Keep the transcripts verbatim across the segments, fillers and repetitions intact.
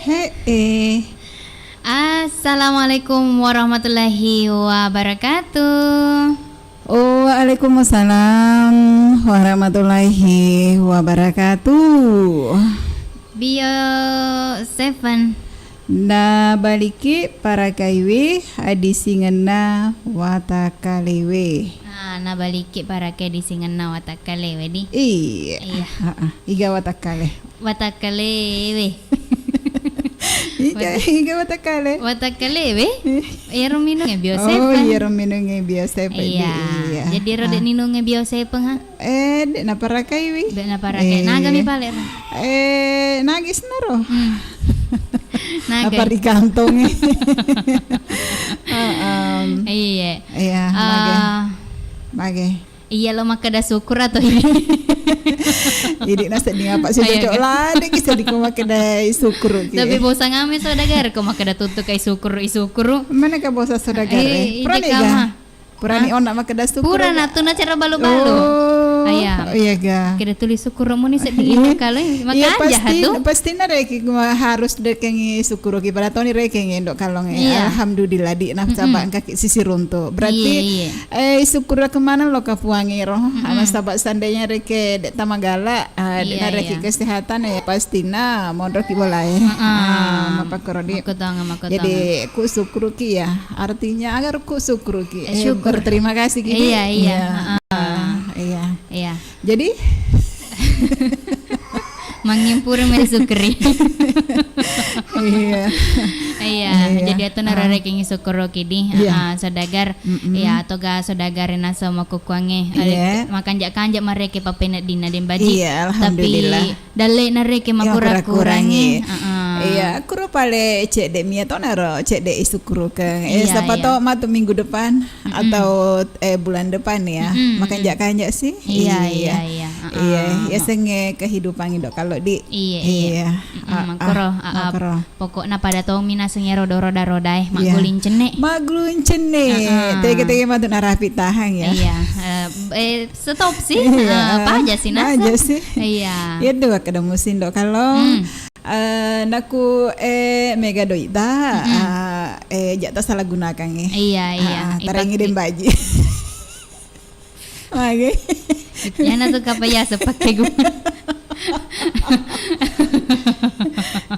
He'e. Assalamualaikum warahmatullahi wabarakatuh. Waalaikumsalam warahmatullahi wabarakatuh. Bio Seven. Nabaliki parakaiwi adisingenna watakkalewe. Ah, nabaliki parakai disingenna watakkalewe di. Iya. Iya. Heeh. Iga watakkale. Watakkalewe. Iga, Wata- iga watakkale. Watakkalewe? Eh. Iyaro minungnge bio Oh, Seven. Iyaro minungnge bio Seven. Iya. Iya. Jadi ro de' Ah. ninungnge bio Seven, ha? Eh, de' naparakaiwi. De' naparakai. Eh. Nagami pale ro. Eh, nagisna ro. Hmm. Naga. Naparikantongi. Heeh. Iya. Iya, mage. Ah. Mage. Iya lo makkeda syukur atau ini? Idi' nasedding apa sih Iya, cocok kan? Lah, de' ki sedding ko makkeda syukur ki. Tapi bosa ngame saudagar ko makkeda tuttu kai syukur, i syukur. Mana ka bosa saudagar, Eh, eh? Pura ija nih, kama. Ga? Purani Hah? Onna makkeda syukur. Pura na tu na cara balu-balu. Oh, Ayam. Iya ga. Keda tuli syukur muni seddi Iya. Indo kalo, eh, Iya, makanja pasti, hatu. Pasti na reki harus dekengi syukur ki pada toni rekengi indo kalong, eh. Iya. Alhamdulillah di na Mm-mm. Saba engka ki sisi runtu. Berarti, Iya, iya. eh, syukur ke mana lo ka puangi ro. Mm-mm. Ama saba seandainya reke de' tamagala, eh, de' Iya, na reki iya. Kesehatan ya pasti na monro ki bolae. Heeh. Ah, mapakoro di. Makkutonga, makkutonga. Jadi, ku syukur ki ya. Artinya agar ku syukur ki. Eh, Eh, syukur. Berterima kasih ki. Iya, iya. Iya. Heeh. Ah, iya. Iya. Jadi Mangimpuri mai syukuri. Iya. Iya, Iya. Jadi atu Ah. nararekengi syukur ki di. Iya. Ah, saudagar. Mm-mm. Iya, atoga saudagar naso makukuangnge. Iya. Makanja-kanja mareke papeneddinna Dembaji. Iya, alhamdulillah. Tapi Dalle nareke Iya, makura-kurangi. Makura-kurangi. Heeh. Iya, kuro pale cedde mia tonaro, cedde isukurukeng. Eh, Iya, siapa iya. tahu matu minggu depan Mm-mm. atau, eh, bulan depan ya. Mm-mm, Makanja-kanja sih. Iya, Iya. iya, iya. Heeh. Iya, ya senge kehidupan indo kalau di. Iya, iya. Iya. Mm-mm, Ah, ah, makuro, ah, ah. Makuro. Pokokna pada tommi naseng iyaro do roda-rodae, Iya. magguling cenne. Magguling cenne. Heeh. Tege-tege matu narapi tahang ya. Iya, eh, eh, stop sih. Iya. Heeh, paja sih naseng. Paja sih. Iya. Iya, dua kada musim do kalau. Hmm. Eh, naku, eh, mega doita, Mm-mm. eh, eh, jata salah gunakan eh. Iya, iya. Ah, tarangi Ipake- Dembaji. Mage. Yana tu kapa yase pake gua.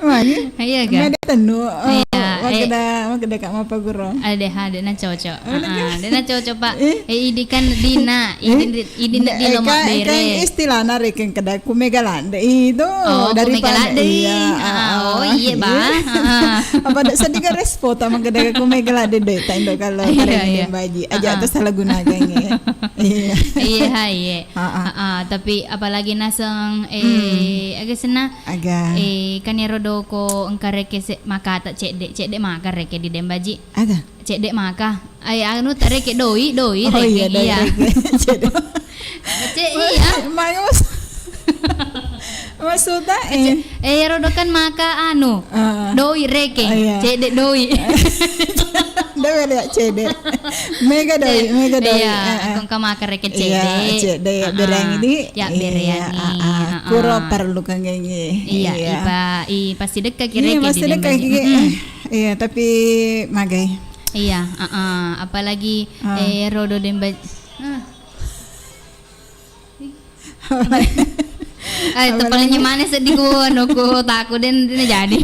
Mage. Iya, ga? Meda tennu. Oh, Iya, eh. Makeda, makeda kak mapaguro. Ade, ha, de na cocok. Mana Ah, ah, de na cocok, Pak. Eh? Eh, idi kan dina, Eh? idi, idi Nda, di eh, lo kan, mabbere. Kan istilahna rekeng kedaku mega lande. Itu Oh, dari mega lande. Iya, Ah, ah, oh, ah. Iya, Bang. Iya. Ah, ah. Apa ada sedikit respon sama kedaku mega lande deh, taindo kalau Iya, karena iya. Baji. Aja Ah, ah. Atau salah gunakan ya. Iya. Iya, ha, iya. Heeh. Heeh, tapi apalagi naseng, eh, Hmm. aga senna, Aga. eh, kan ero doko engka reke se-, makata cedde, cedde maka reke di Dembaji. Aga. Cedde maka. Ai, anu, tak reke doi, doi Oh, reke. Iya, doi Iya. Reke. Cedde. Ce-, iya. Mangus. Maksudnya, eh. Eh, ero do kan maka anu, Ah. Doi reke, Ah, iya. Cedde doi. Doi ada cedde. Mega doi, Ce-, mega doi. Iya, Eh, eh. Aku engka maka reke Iya, cedde. Cedde, Ah, bereng ah. Ini. Ya, bereng Iya, ini. Ah, ah. Ah, ah. Kuro perlu kang ini. Iya, Iya. Ipa, i, pasti dekat Iya, kira pasti dekat kira. Mm-mm. Iya, tapi magai. Iya, ah, ah. Apalagi, Ah. eh, rodo demba. Ah. Eh, apalagi? Tepalanya mana sedih ku, anu ku, tak ku, den, den jadi.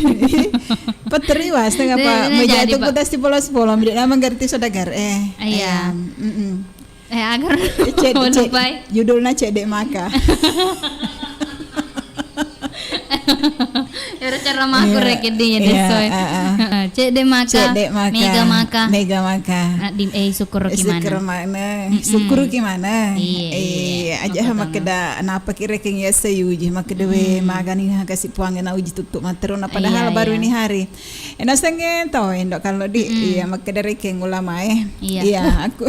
Peteri was, tengah Den, apa? Den Meja jadi, itu Pak. Kita sepuluh sepuluh, ambil nama ngerti saudagar. Eh, Iya. Iya, mm-mm. Eh, agar Eh, cek, mau cek. Lupai. Judulnya Cedde Maka. Ero cara maku Iya. Reke di ya, Iya, desoe. Ah, ah. Cedde maka, Cedde maka, mega maka. Mega maka. Nah, di, eh, syukur Eh, ki mana? Syukur mana? Mm-mm. Syukur ki mana? Iya, iya. Iya, aja Apa sama tama? Keda, napa kira keng ya sayuji, maka dewe Mm-mm. Magani ha kasi puang na uji tuttu matero na padahal Iya, baru iya. Ini hari. Ena senge to, endo kalau di, Mm-mm. Iya, maka dari keng ulama eh. Iya. Iya, aku.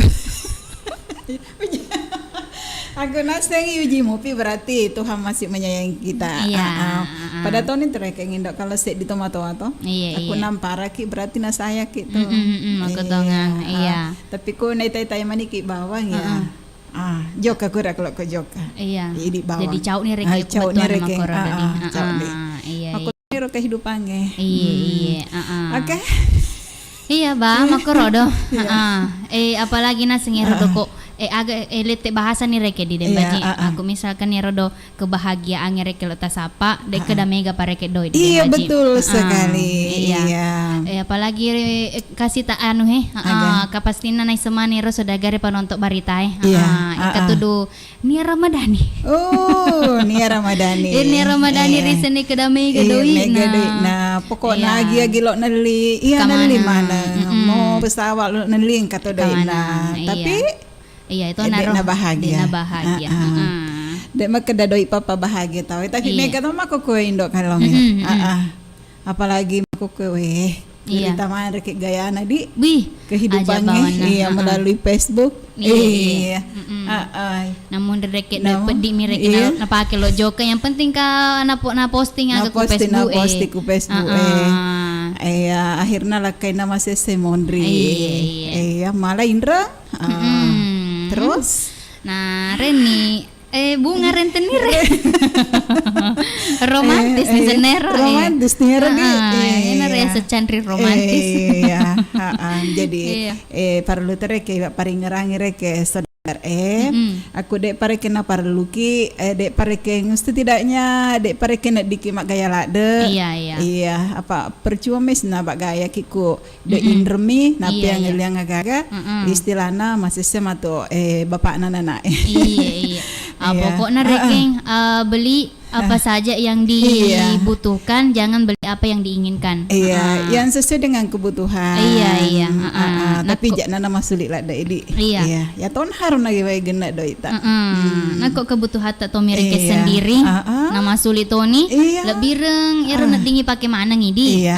Aku naseng uji mupi berarti Tuhan masih menyayangi kita. Iya, Ah, ah. Ah, ah. Pada tahun itu rekeng indo kalau seddi tomato atau Iya, aku iya. Nampara ki berarti nasaya ki tu. Mm, mm, mm, mm, aku Iya, tongang, ah. Iya. Tapi ku naitai-tai mani ki bawang ya. Ah, ah. Ah, joka kura kalau ke joka. Iya. Jadi bawang. Jadi cau ni reke Ah, cau ni kebetulan reke. Makoro Ah, tadi. Ah, cau Ah, ni. Ah, iya, Aku iya. Iro kehidupangnge. Iya, iya, heeh. Oke. Iya, Bang, makkoro do. Iya. Heeh. Eh, apalagi naseng ero do ko, eh, aga, eh, lette bahasa ni reke di Dembaji. Iya, heeh. Aku misalkan ero do kebahagiaan reke lo tasapa, de kedamega pa reke doi di Dembaji. Iya, betul sekali. Heeh. Iya. Iya. Eh, apalagi, eh, kasih tak anu he, heeh, kapastinna naisemani ero saudagar panonton barita e. Iya, heeh. Engka tudu Nia Ramadhani. Oh, Nia Ramadhani. Eh, Nia Ramadhani, eh, risenni kedamega doi, mega doi. Nah, pokokna agi-agi lo nelli, iya, nelli maneng. Mau pesawat lo nelli engka to doi. Tapi iya, itu eh, naro. Dek na bahagia. Dek na bahagia. Heeh. Dek makkeda doi papa bahagia tau. Tapi mega to makkokkoe indo kalong. Heeh. Apalagi makkokkoe, weh. Iya. Cerita manre ke gayana di kehidupangnge, iya, melalui Facebook. Iya, iya. Heeh. Namun reke de peddi mi reke na, napake lo jokka. Yang penting ka na posting aga ku Facebook, eh. Iya, akhirnya lakkaina masesse monri. Iya, iya. Iya, malah Indra. Terus? Nah, Reni, eh, Bunga rentenire. Romantis ni senero, iya. Romantis ni ero di. Heeh, ini ero ya secanri romantis. Iya, heeh. Jadi, eh, parellu tereke paringerangi reke saudara, eh. Aku dek pareke na parelluki, eh, dek pareke setidaknya dek pareke neddiki maggaya ladde. Iya, iya. Iya, apa percuma mes na baggaya kiku de inremi, nape yang liang agaga, istilahna masesse matu, eh, bapakna nana. Iya, iya. Ah, pokokna rekeng, eh, beli apa saja yang dibutuhkan, jangan beli apa yang diinginkan. Iya, yang sesuai dengan kebutuhan. Iya, iya. Tapi ja'na namasuli ladde idi. Iya. Iya. Ya ton haruna ge wae genna doita. Nako kebutuhan ta to mereke sendiri, namasuli toni, lebbireng ero neddingi pake maneng idi. Iya.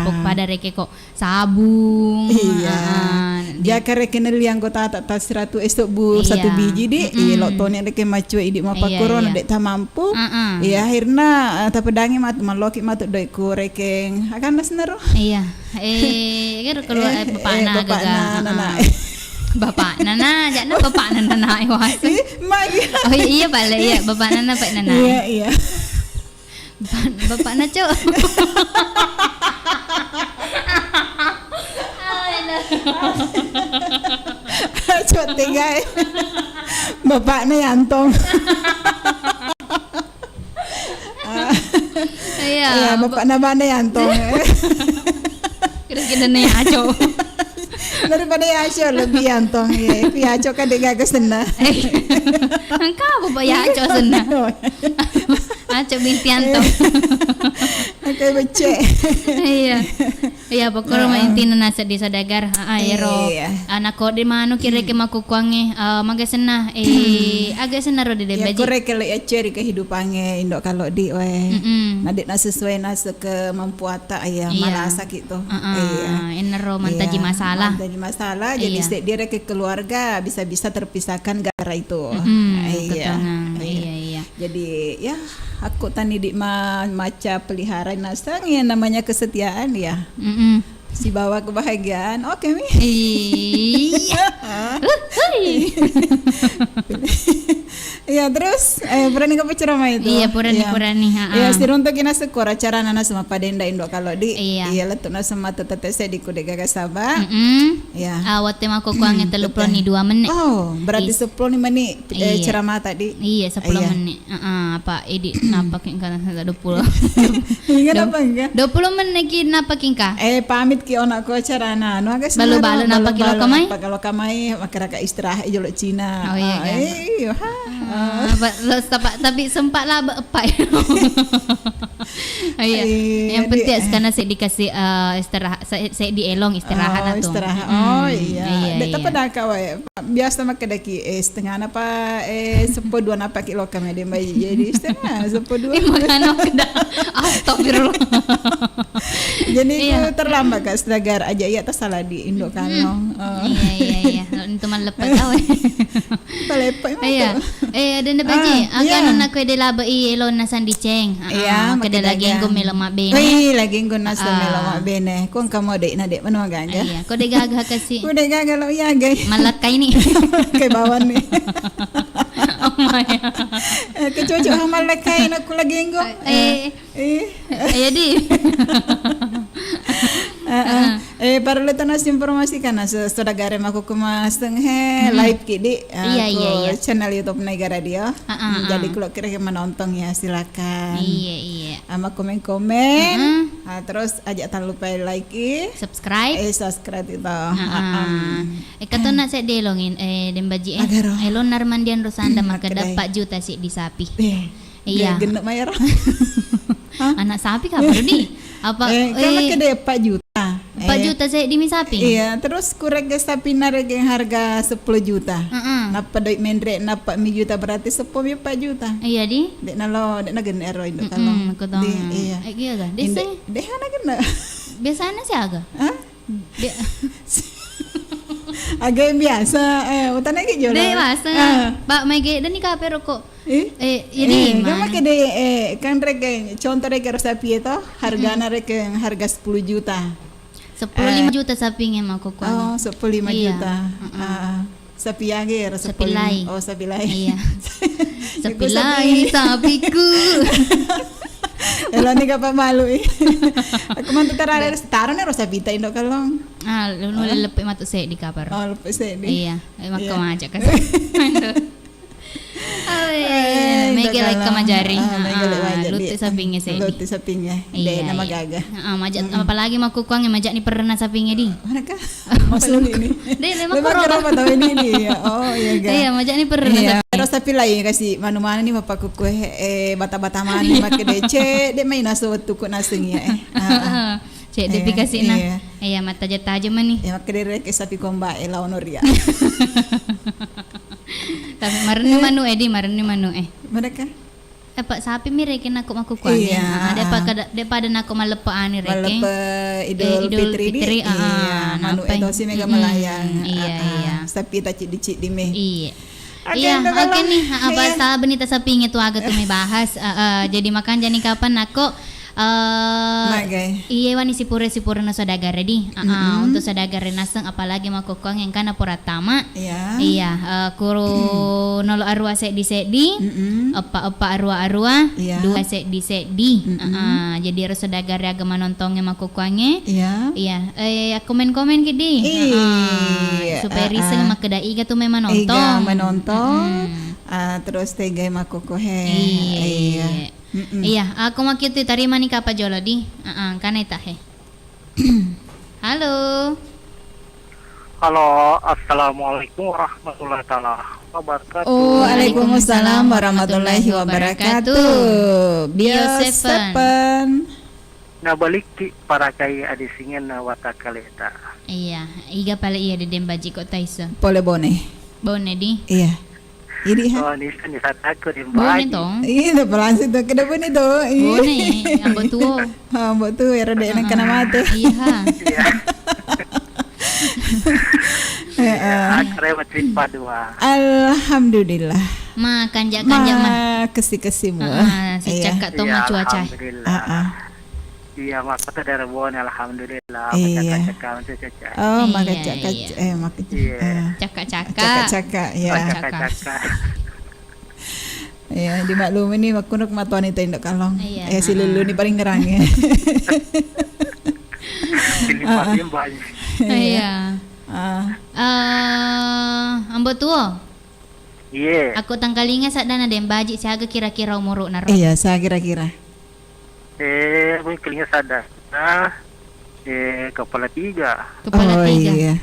Pok pada reke ko sabung. Iya. Jaka reke nelli anggota ta, ta seratus esso bu satu biji di, iya, lo toni reke macue idi mapakkorona de ta mampu. Iya, akhirna, eh, tapedangi matu, malloki matu doi ku rekeng. Akan senaro. Iya. Eh, kero keluar, eh, bapakna agaga. Bapakna nana, ja'na bapakna nana e wase. Ih, ma iya. Oh iya, iya bale, iya, bapakna nana, pak nana. Iya, iya. Bapakna, Cok. Cok, tega e. Bapakna Yantong. Iya, bapakna bana Yantong. Kira-kira ne Aco. Daripada Yaco lebih Yantong, iya. Ku Yaco kan de gaga senna. Engka apa, Pak, Yaco senna? Aco binti Yantong. Oke, becek. Iya. Iya, pokoknya intinya nasa di saudagar. Ah, ero. Iya. Anak kode manu kira ke makukuange, eh, maga senna, eh, aga senna ro de Dembaji. Kore kele ya ceri kehidupange indo kalo di we. Nadik na sesuai nasa kemampuan ta, iya, malasa gitu. Heeh, iya. Enaro mantaji masalah. Mantaji masalah, jadi seddi reke keluarga bisa-bisa terpisahkan gara itu. Iya. Iya, iya. Jadi, ya, aku tani di ma-, maca pelihara nasang, ya, namanya kesetiaan, ya. Sibawa kebahagiaan. Oke, Mi. Iya. Uhuy. Iya, terus, eh, purani ka pacaramai tu? Iya, purani, purani, ha. Iya, siruntuki naseng koro acarana naseng mappadenda indo kalo di. Iya. Iya, lettu naseng matu tette seddi ku de gaga saba. Iya. Ah, watte makokuange telluppulo ni dua menit. Oh, berarti seppulo ni menit, eh, ceramah tadi. Iya, seppulo menit. Heeh, apa edit napa ki engka dua puluh. Ingat apa enggak? Dua puluh menit ki napa ki engka? Eh, pamit ki onako acarana. Anu aga balu-balu napa ki loka mai? Apa kalau kamai masyarakat istirahat jolo Cina. Oh, iya, kan? Iya, ha. Ah, tapi sempat lah bepai. Iya. Yang penting sekarang saya dikasih, eh, istirahat, saya, saya dielong istirahat atau. Istirahat. Oh, iya. Iya, tapi dah kawai. Biasa makkeda ki, eh, setengah napa, eh, seppo dua napa ki loka mede mai jadi setengah, seppo dua. Iya, makana makkeda. Astagfirullah. Jadi ku terlambat ka sedagar aja iya tasala di indo kalong. Iya, iya, iya. Itu maleppe tau. Paleppe. Iya. Eh, ada nda baji. Aga nonna kue de labe i elona sandiceng. Iya, makkeda lagi enggo melo mabbene. Wih, lagi enggo nasa melo mabbene. Ku engka mau dek na dek manu gaga. Iya, ko de gaga kasi. Ku de gaga lo iya gai. Malakkai ni. Kai bawang ni. Oh my. Eh, kecuali ha malakkai na ku lagi enggo. Eh, eh. Jadi. Heeh. Eh, parellu tona informasikan, nah, se-, saudara makkukku maseng he, live ki di, eh, iya, iya, iya, channel YouTube Naiga Radio. Heeh, hmm, jadi kalau kira-kira menonton ya, silakan. Iya, iya. Ah, makkomen-komen. Heeh. Ah, terus aja tak lupa like i. Subscribe. Eh, subscribe itu. Heeh. Heeh. Eh, katona sedde longin, eh, Dembaji, eh. Agaro. Eh, lo narmandian Rosanda makkeda empat juta seddi sapi. Eh. Iya. Genne mayar. Hah? Anak sapi ka baru di? Apa, eh, kan eh, makkeda empat juta. Empat juta seddi mi sapi? Iya, terus kurega sapi narega harga sepuluh juta. Heeh. Nappa doi menre, nappa mi juta berarti sepuluh mi empat juta. Iya, di? Dek nalo, dek na genne ero indo kalau. Mm-mm, kutong. Di, iya. Eh, iya ga? Dek hana genne. Biasanya sih aga? Hah? De- Aga yang biasa, eh, utana ke jolo. De biasa. Ah. Pak, mai ke, dan ni kape rokok. Eh? Eh, jadi eh, mana? Kan makkeda, eh, kan rega, contoh rega sapi itu, hargana rega harga sepuluh juta. Sepuluh lima juta sapi nge makkukkuangnge. Oh, sepuluh lima juta. Iya. Heeh. Ah. Sapi aga ero sapi lai. Oh, sapi lai. Iya. Sapi lai, sapiku. Elo ni kapang malu i. Aku mantu tarare taro ni ro sapita indo kalong. Ah, lu nulle leppe matu seddi kapang ro. Oh, leppe seddi. Iya, eh, makka maja kasi. Awe, mega lai kamajari. Ah, mega lai kamajari. Lutte sapingnge seddi. Lutte sapingnge. Iya, de na magaga. Heeh, maja, apalagi makkukkuangnge maja ni perrena sapingnge di. Mana kah? Masuli ni. Deh, memang kurang apa tahu ini ni. Oh, iya ga. Iya, maja ni perrena sapi. Ero sapi lai kasi manu-manu ni mappakkukku, eh, bata-bata mani makkeda, cek, de mai nasu wettuku naseng iya, eh. Heeh. Cek, de pikasi na. Iya. Iya, mattaja-taja mani. Iya, makkeda reke sapi komba, eh, laono ria. Tapi marenni manu, eh, di marenni manu, eh. Mana kah? Apa sapi mi rekeng nakko makkukkuangnge. Iya. Ah, de pada, de pada nakko malleppe ani rekeng. Malleppe Idul Fitri di. Idul Fitri, ah, iya, manu etosi mega malayang. Iya, iya. Sapi ta ciddi-ciddi me. Iya. Iya, oke ni, apa sabenita sapingnge tu aga tu me bahas. Ah, ah, jadi makanjani kapang nakko, eh, iye wani sipure-sipurena saudagare di. Ah, ah, untuk saudagare naseng apalagi makkukkuangnge engkana pura tama. Iya. Iya, eh, kuru nolo arua seddi-seddi, eppa-eppa arua-arua, dua seddi-seddi. Heeh, jadi ero saudagare aga manontongnge makkukkuangnge. Iya. Iya, eh, komen-komen ki di. Iya. Heeh, supaya riseng makkeda iga tu mai manonton. Iga manonton. Ah, terus tegai makkukku he. Iya. Iya, aku makkitu tarimani kapa jolo di. Heeh, engkana ita he. Halo. Halo, assalamualaikum warahmatullahi taala wabarakatuh. Oh, waalaikumsalam warahmatullahi wabarakatuh. Bio Seven. Nabalikki parakai adisingenna watakkaleta. Iya, iga pale iya Dede Mbaji ko taiso. Pole Bone. Bone di. Iya. Idi ha? Oh, nisa, nisa takut, Bone tong. Iya, udah berhasil tuh. Kena Bone tuh. Iya. Bone, Ambo Tuo. Ah, Ambo Tuo, ero de nengkana mate. Iya ha. Iya. Heeh. Iya, akhirnya berjumpa dua. Alhamdulillah. Ma kanja-kanja ma. Ma kesi-kesi mua. Ah, si cakak to ma cuaca. Alhamdulillah. Ah, ah. Iya, makkota daerah Bone, alhamdulillah. Iya. Cakak-cakak, cakak. Oh, iya, maka cakak, iya. Eh, maka cakak. Cakak-cakak. Cakak-cakak, ya. Cakak-cakak. Iya, dimaklumi ni, makkunuk matuani ta indo kalong. Iya. Eh, si Lulu ni paling ngerang ya. Ini paling banyak. Iya. Ah. Eh, Ambo Tuo? Iya. Aku tangkalinga saddana Dede Mbaji, siaga kira-kira umuruna ro? Iya, sa kira-kira. Eh, mungkin ya sadar. Nah, eh, kepala tiga. Kepala tiga. Oh, iya.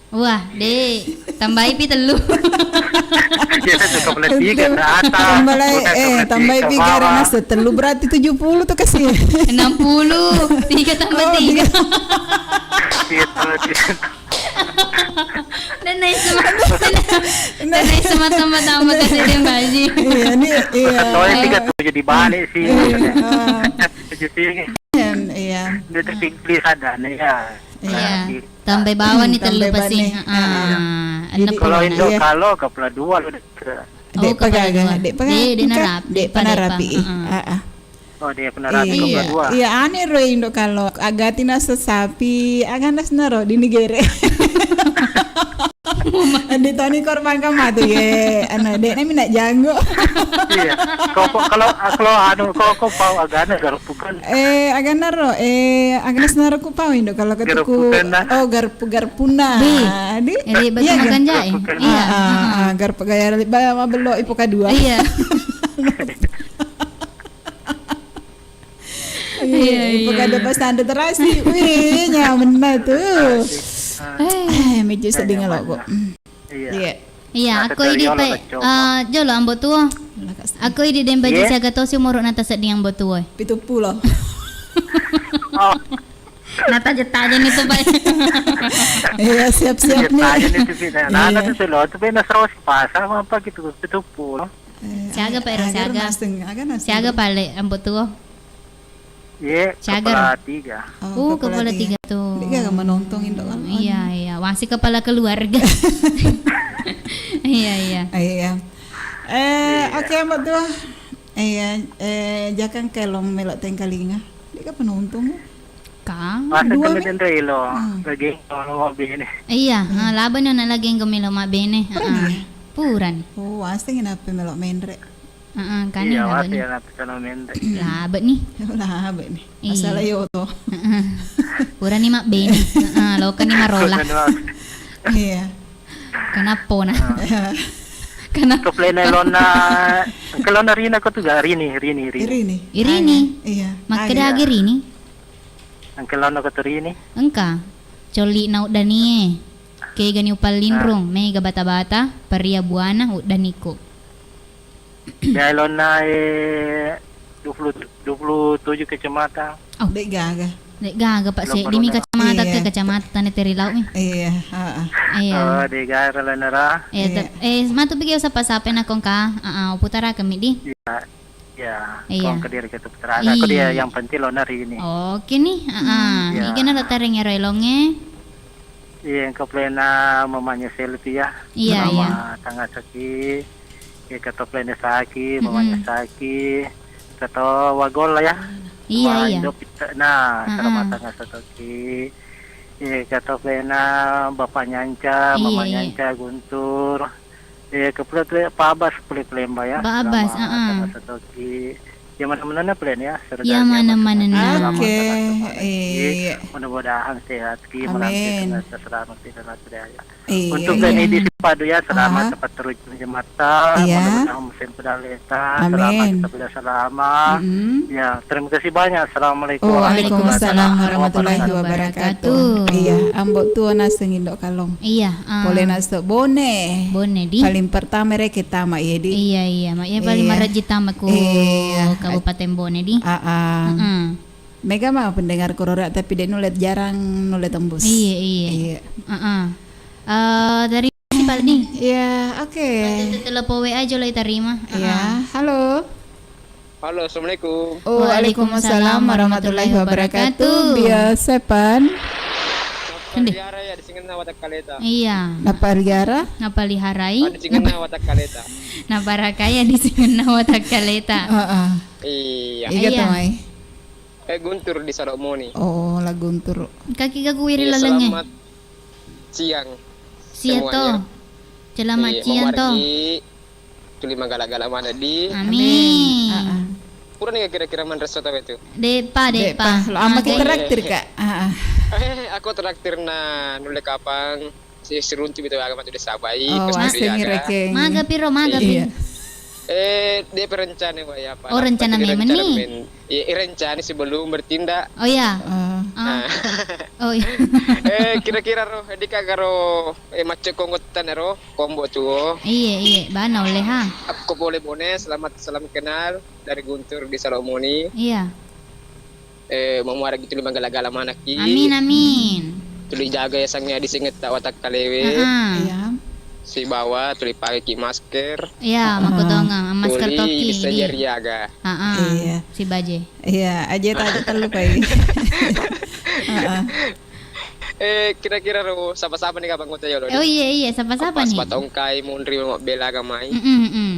Wah, de, tambahi pi tellu. Iya, itu kepala tiga ke atas. Tambahi, eh, tambahi pi karena setellu berarti tujuh puluh tuh kasih. Enam puluh, tiga tambah tiga. Iya, tambah tiga. Dan naik semata, dan naik semata-mata sama kasih Dede Mbaji. Iya, ini, iya. Soalnya tiga tujuh dibalik sih. Iya, ah. Tujuh tiga. Iya. Dia terpilih sadar nih ya. Iya. Tambah bawah nih tellu pasti. Heeh. Kalau indo kalo kepala dua lu. Oh, kepala dua. Dek pega, dek pega. Dek pega. Heeh. Oh, dia pernah rapi kepala dua. Iya, ane ro indo kalo agati nasa sapi, aga nasna ro di Nigeria. Andi toni korban kan matu ye, anu, de' nami nak janggo. Iya. Kok, kok, kalau, kalau anu, kok, kok pau agana garpu kan? Eh, agana ro, eh, agana senaro ku pau indo kalau ketuku. Garpu kan, nah. Oh, garpu, garpuna. Di. Di. Jadi bagi iya, makan kan? Jae. Garpu kan. Iya. Ah, ah, ah, garpu gaya ba, ma bello ipo kadua. Iya. Iya, iya, iya. Pegada pas tanda terasi. Wih, nyaman banget tuh. Eh, meja sedih nggak lo kok. Iya. Iya. Iya, aku idi pe, eh, jolo ambo tuo. Aku idi demba siaga tosi umur nata sedih ambo tuo. Pitu pulo. Oh. Nata jetaje nih tuh, Pak. Iya, siap-siap nih. Jetaje nih tuh, Pak. Nah, iya. Nata tuh selo tuh, Pak, nasro si pasar apa gitu, pitu pulo. Eh, siaga, Pak, ero siaga. Siaga pale ambo tuo. Ye, siaga. Kepala tiga. Oh, kepala tiga tuh. Dia kan menonton indo kan. Iya, iya. Wasi kepala keluarga. Iya, iya. Iya. Eh, oke, ambo tuo. Iya, eh, jakang kelong melok tengkalinga. Dia kan penonton. Kang. Masa dua kena dendro ilo. Hmm. Lagi kalau mau bini. Iya, ah, laba ni ona lagi yang gemelo mabene. Purani. Purani. Oh, asing kenapa melok menre? Heeh, kan. Iya, wati ya, tapi kalau mende. Labe ni. Labe ni. Iya. Masalah yo to. Heeh. Purani mabbene. Heeh, lokani marola. Iya. Kenapa na? Kenapa? Keplena lona, kelona Rina ko tu ga Rini, Rini, Rini. Rini. Irini. Iya. Makkeda agi Rini. Engka laonna ko Torini? Engka. Colli na uddanie. Kegani upallinrung, mega bata-bata, paria buana uddaniko. Ya, laonna, eh, dua puluh, dua puluh tujuh kecamatan. Oh. De' gaga. De' gaga, Pak, seddimi kecamatan ke kecamatan teri lau mi. Iya, heeh. Iya. Oh, de' gaga laonna ra. Iya, eh, matu pigi usapa-sapa na kongka. Heeh, putara kami di. Iya. Ya, iya. Kong kediri ke tu putra. Iya. Aku dia yang penting laonna Rini. Oke ni, heeh. Iya. Igana lo tareng ero elonge. Iya, engka plena mamanya Selvi ya. Iya, iya. Sama tanga saki. Iya, kata plena saki, mamanya saki. Kata wagol lah ya. Iya, iya. Indo pita, nah, sama tanga satoki. Iya, kata plena Bapak Nyanca, Mama Nyanca, Guntur. Eh, kebetulan tu, eh, Pak Abbas pole Palembang ya. Pak Abbas, heeh. Sama satoki. Ya, mana-mana na pole ya. Iya, mana-mana na. Oke, iya. Mudah-mudahan sehat ki, melantik dengan selamat di dalam budaya. Iya. Untuk Beni di Sipadu ya, selamat tepat terus jematan. Iya. Mudah-mudahan musim pedaleta. Amin. Selamat, tetap selamat. Ya, terima kasih banyak. Assalamualaikum warahmatullahi wabarakatuh. Waalaikumsalam warahmatullahi wabarakatuh. Iya, ambo tuo naseng indo kalong. Iya. Pole naso Bone. Bone di. Paling pertama reke tama iya di. Iya, iya, mak iya paling maraji tama ku Kabupaten Bone di. Heeh. Mega ma pendengar korora tapi de' nulle jarang nulle tembus. Iya, iya. Iya. Heeh. Eh, dari si Paldi. Iya, oke. Telepon W A aja lo tarima. Iya, halo. Halo, assalamualaikum. Waalaikumsalam warahmatullahi wabarakatuh. Biasa, Pan. Napaliara ya di singenna watakkaleta. Iya. Napaliara? Napaliharai. Di singenna watakkaleta. Naparakaya di singenna watakkaleta. Heeh. Iya. Iga to mai. Eh, Guntur di Salomoni. Oh, la Guntur. Kaki gagu wiri lalenge. Selamat siang. Siang to. Selamat siang to. Tuli magala-gala maneng di. Amin. Purani kira-kira manresso tau itu? De'pa, de'pa. Lo amma ki traktir, Kak. Eh, aku traktir na nulle kapang. Si siruntu itu agama tu desa bai. Oh, maga piro, maga pi. Eh, dia perencana wa ya apa? Oh, rencana memang ni. Iya, rencana sebelum bertindak. Oh iya. Oh iya. Eh, kira-kira ro, dika karo, eh, macet konggotan ro. Kombo tuo. Iya, iya, bana ulle ha. Akko pole Bone, selamat salam kenal dari Guntur di Salomoni. Iya. Eh, mamuaraki tuli magala-gala manakki. Amin, amin. Tuli jaga ya sangnge di singetta watakkalewe. Iya. Sibawa tuli pakeki masker. Iya, makkutongeng, masker toki. Tuli bisa jariaga. Heeh. Iya. Sibaje. Iya, aja tadi terlupa ini. Heeh. Eh, kira-kira ro sapa-sapa nih kapang kota yolo? Oh iya, iya, sapa-sapa nih? Patongkai munri mabbela agamai. Mm-mm, mm-mm.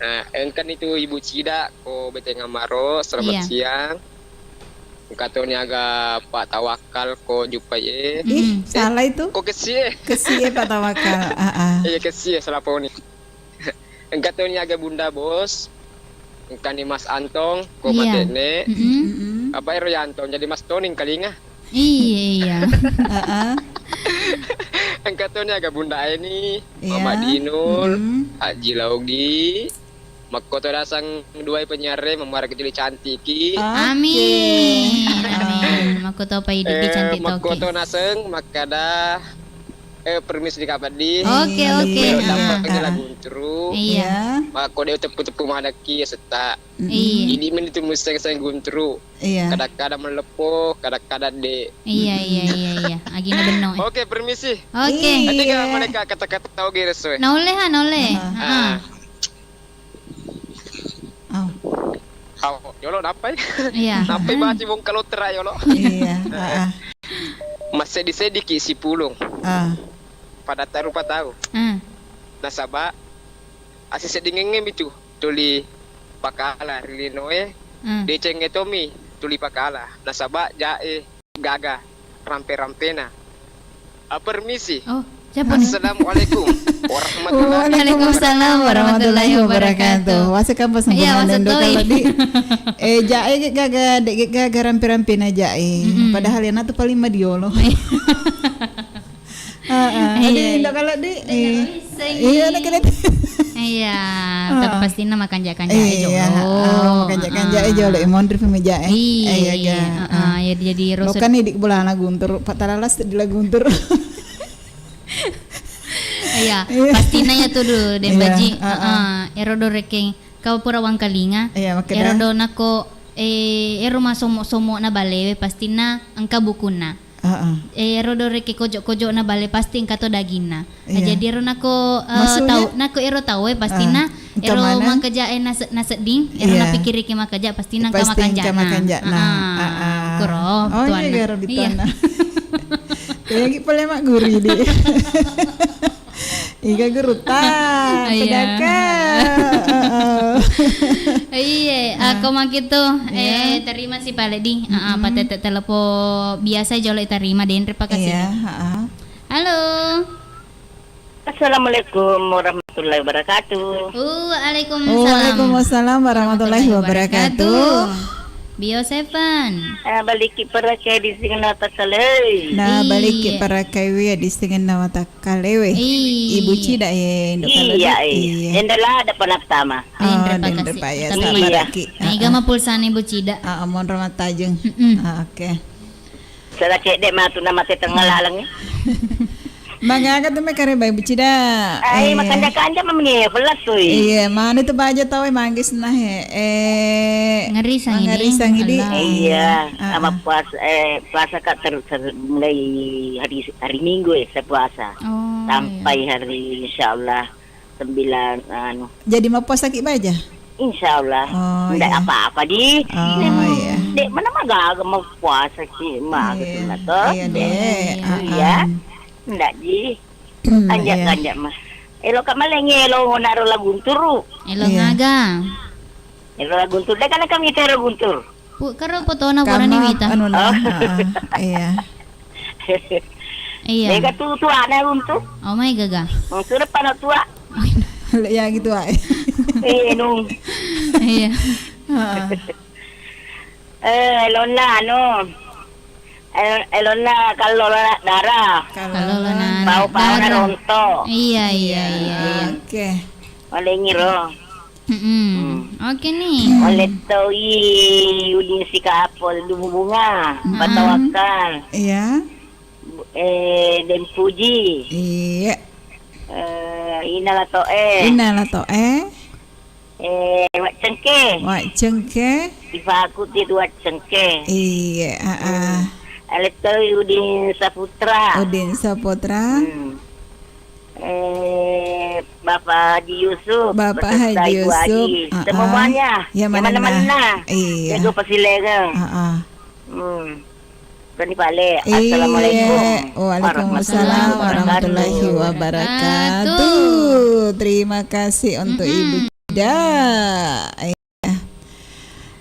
Nah, engka ni tu Ibu Cida ko Beteng Amaro, selamat siang. Engka toni aga Pak Tawakal ko juppai e. Ih, salah itu. Ko kessi e. Kessi e Pak Tawakal. Ah, ah. Iya, kessi e, salah poni. Engka toni aga Bunda Bos. Engkani Mas Antong ko Iya. Matene. Mm-mm. Mm-mm. Apa ero ya Antong jadi Mas Toni engkalinga. Iya, iya. Heeh. Engka toni aga Bunda Eni, Iya. Mama Dinul, Mm-mm. Haji Laugi, makkoto naseng duai penyiar e, memmuaraki tuli cantiki. Oke. Amin, amin. Makkoto pa idi Eh, cantik toki. Makkoto naseng makkada, eh, permisi di kapeddi. Oke, Iya. oke. Melo Heeh. dampeng Heeh. lagu unturu. Iya. Iya. Makko de teppu-teppu madakki ya setta. Mm-mm. Iya. Idi meni tu museng-seng gunturu. Iya. Kadang-kadang meleppo, kadang-kadang de. Iya, iya, Mm-mm. iya, iya. Agina benno e. Oke, permisi. Oke. Iya. Ati ga maleka kata-kata oge reso e. Naulle ha, naulle. Heeh. Heeh. Ah. Oh. Aw, yolo nappai? Iya. Nappai baci bongkalo tera yolo. Iya, heeh. Masseddi-seddiki sipulung. Ah. Pada tarupa tau. Ah. Nasaba asiseddingengngemi tu tuli pakala ri linoe, Hmm. decengnge tommi tuli pakala, nasaba jae gaga rampe-rampena. Ah, permisi. Oh, siapa nih? Assalamualaikum warahmatullahi Waalaikumsalam warahmatullahi wabarakatuh. Wasa kampa Iya, sempurna wasa dendo toi. Kalau di, eh, jae ge gaga, de ge gaga rampe-rampena jae. Mm-mm. Padahal ya natu paling madiolo. Heeh. Iya, Adi, iya. Indo kalau di, eh, iya, nak kena. Iya, tapi pastina makanja-kanja e jolo. Iya, heeh, makanja-kanja e jolo, Heeh. e, mondri pemija e. Iya, Eh, iya, iya, ga. heeh, Heeh. ya, jadi roso Lokan ni di bolana guntur, patalalas di la guntur. Iya, Iya. pastina ya tu dulu, Iya, Dembaji. heeh. Heeh, ero do rekeng, kau pura wangkalinga. Iya, makkeda. Ero do nako, eh, ero masomo-somo na balewe, pastina engka bukunna. Heeh. Eh, ero do rekeng kojo-kojo na bale pasti engka to daginna. Nah, Iya. jadi ero nako, eh, Maksudnya? tau, nako ero tau e pastina Ah, engka ero mana? Makeja e nase-, nasedding, ero Iya. napikiriki makeja pastina engka Pasti engka makanjana. makanjana. Heeh. Heeh. Kuro, Oh, tuanna. iya, garo di Iya. tuanna. Kayak gitu pole mak guri di. Iga guru ta, Iya. pedaka. Heeh. Iya, Ah. ako makitu, Iya. eh, terima si pale di. Heeh, Mm-mm. patete telepo biasa jolo tarima denre pakasi. Iya, heeh. Halo. Assalamualaikum warahmatullahi wabarakatuh. Waalaikumsalam. Waalaikumsalam warahmatullahi wabarakatuh. Bio Seven. Eh, baliki parakai di singna takale. Nah, baliki Iya. parakai wi di singna mata Kalewe. Iya. Ibu Cida ya, Indo Iya, Kalewe. iya. Iya. Dendela ada panatama. Oh, Dendra dendra pakasi. paya, Tapi sabar iya. Aki. Mega Ah, ah. ma pulsana Ibu Cida. Ah, ah, monro matajeng. Mm-mm. Ah, oke. Sada cedde matu na mate tengah laleng. Magaga tu me kare bai Ibu Cida. Ai, Eh. makanja-kanja mamni, pelas, ui. Iya, mana tu baja tau, eh, manggis nah, eh. Eh, Ngeri sang ini. Ngeri sang ini. Allah. Iya, Ah, sama ah. puasa, eh, puasa kak ter-, ter-, mulai hari, hari Minggu ya, saya puasa. Oh, Sampai iya. hari, insya Allah, sembilan, anu. Jadi mau puasa ki baja? Insya Allah. Oh, Ndak iya. apa-apa, di. Oh, Hmm, iya. Dek, mana magaga mau puasa ki, mah Iya. gitu, nah, toh. Iya, Dek. Dek. Ah, Iya. ah. Ndak, di. Hmm, Kanjak, iya. kanjak, mah. Elo kak malengi, elo ngonaro lagu unturu. Elo Iya. ngaga. Elo lagu unturu. Dek, kan kami tero guntur. Pu-, karo potona Kama, purani wita. anu, nah, Oh. heeh, iya. Iya. Mega tu tuana runtu. Oh my gaga. Hmm, sudah pana tua. Ya gitu, ah. Eh, nung. Iya. Heeh. Eh, elonna anu. Eh, elonna kallo lana dara. Kallo lana Bau pauna dara. ronto. Iya, iya, iya, iya. Oke. Malengiro. Mm-mm. Hmm. Oke nih. Oleh toi udin sikapol dubu bunga, Mm-mm. Patawakal. Iya. Eh, Den Puji. Iya. Eh, Ina Latoe. Ina Latoe. Eh, Wak Cengke. Wak Cengke. Ifaku ti Wak Cengke. Iya, ah, ah. Hmm. Oleh toi Udin Saputra. Udin Saputra. Hmm. Eh, Bapak Haji Yusuf Bapak beserta Haji Ibu Yusuf, Haji. ah, ah. Semuanya. Ya, Yang mana-mana. mana-mana. Iya. Jago Pasilengan. Ah, ah. Hmm. Toni pale. Iya. Assalamualaikum Waalaikumsalam warahmatullahi warahmatullahi wabarakatuh. wabarakatuh. Terima kasih untuk Mm-mm. Ibu Cida.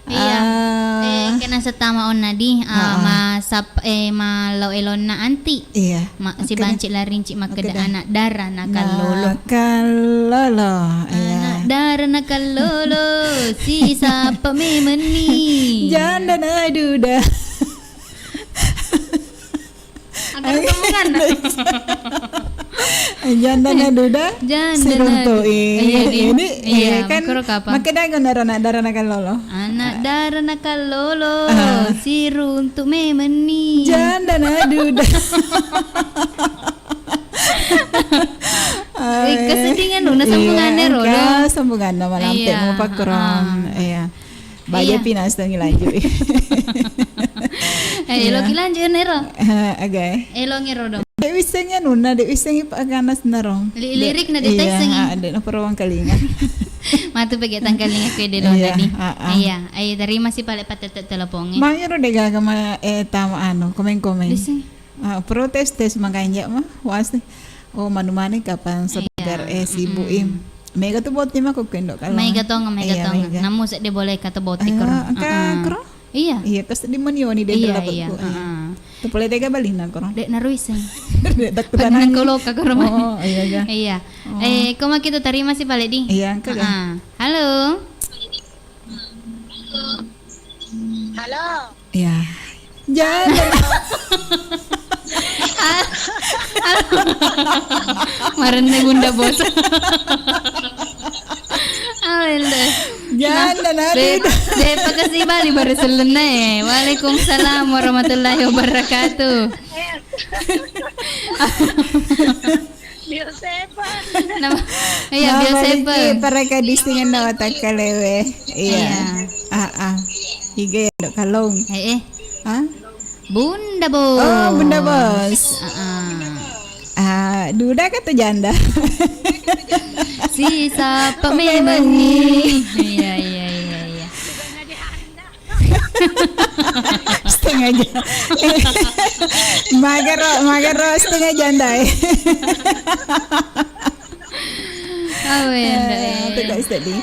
Iya. Ah. Eh, kena Settama onna di, ah, ma sap-, eh, ma lao elonna anti. Iya. Ma-, si banci larinci makkeda anak dara nakallolo. Nakallolo, iya. Anak dara nakallolo, si sapa memenni. Janda naduda. Agak sambunganna. Janda naduda, janda siruntu'i. Iya, di. Ini, iya, kan makkeda gonaro anak dara nakallolo. Anak dara nakallolo, siruntu memenni. Janda naduda. Wih, kesedingan, nuna sambunganna ro, engka sambunganna malampe, iya, mau pakkurang. Iya. Baja pi nasengngi lanjut. Eh, eloki lanjut nero. Eh, aga. Elongero dong. De' wissengngi anunna, de' wissengngi pa-, agana senarong. Li-, lirikna de' taissengngi. Iya, de' naparowang kalinga. Matu pegge' tangkalinga kue de' dong tadi. Iya, ayo, terima si pale' patette' telepongnge. Mangero de' gaga ma-, eh, tama anu, komen-komen. Disseng. Ah, protes tes makanja' mah, was. Oh, manu mani kapang segar, eh, sibuk, im. Mega tu botting mako kendo kalau. Mega tong, mega tong. Namu sedde boleh kata botting koro. Engka koro? Iya. Iya, kas di mani wani de. Iya, iya. Tu pole tega balina koro. De' naruiseng. De' takut. Padahal koloka koro. Oh, iya, iya. Iya. Eh, ko maki tu terima si pale' di. Iya, engka ga. Halo. Halo. Ya. Jangan. Marenne Bunda Bos. Awel deh. Jangan, nah, nanti. De-, de' pakasi bali baru selenna, eh. Waalaikumsalam warahmatullahi wabarakatuh. Biosepa. Nama, iya, Biosepa. Paraka distingan nawa takkalewe. Iya. Iya. Ah, ah. Iga ya, Dok Kalong. Eh, eh. Ah? Bunda Bos. Oh, Bunda Bos. Ah, ah. Ah, duda kata janda. Si sapa memang ni? Iya, iya, iya, iya. Setengah jam. Magaro, magaro setengah jam dai. Awe, eh, tidak sedih.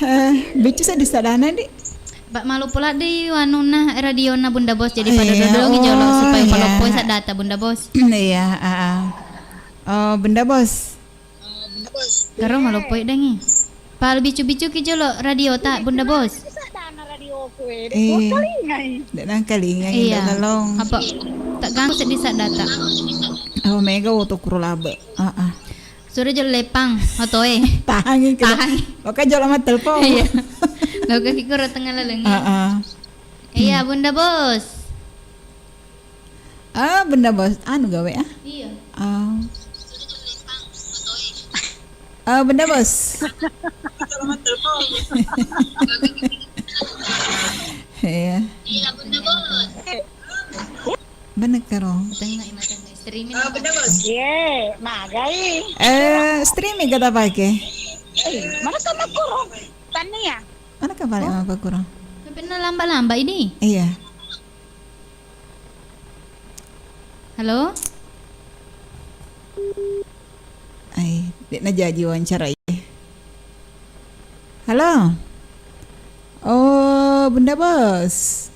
Eh, bicu sedih sadana, Di. Pak malu pula di wanunna radiona Bunda Bos, jadi pada dodongi jolo supaya paloppoi saddata Bunda Bos. Iya, ah, ah. Oh, Bunda Bos. Karo maloppoi dangi. Pal bicu-bicuki jolo radio ta, Bunda Bos. Sadana radioku e. Eh. Wakalingai. Ndak nangkalingai, iya. Ndak nalong. Apa? Tak ganggu sedih saddata. Oh, mega woto kuro labe. Ah, ah. Suro jolo lepang, otoe. Tahangi kuro. Tahangi. Loka jolo mattelpon. Iya. Loka ki kuro tengah laleng. Ah, ah. Iya, Bunda Bos. Ah, Bunda Bos, anu gawe, ah? Iya. Ah. Ah, Bunda Bos. Iya. Iya, Bunda Bos. Bener karo. Tengah, ima tengah. Streaming. Ah, Bunda Bos. Ye, magai. Eh, streaming kata pake. Eh, mana sama kuro? Tania. Mana kabalik mama kuro? Pernah lamba-lamba ini? Iya. Halo? Ai, dek najaji wawancara iye. Halo? Oh, Bunda Bos.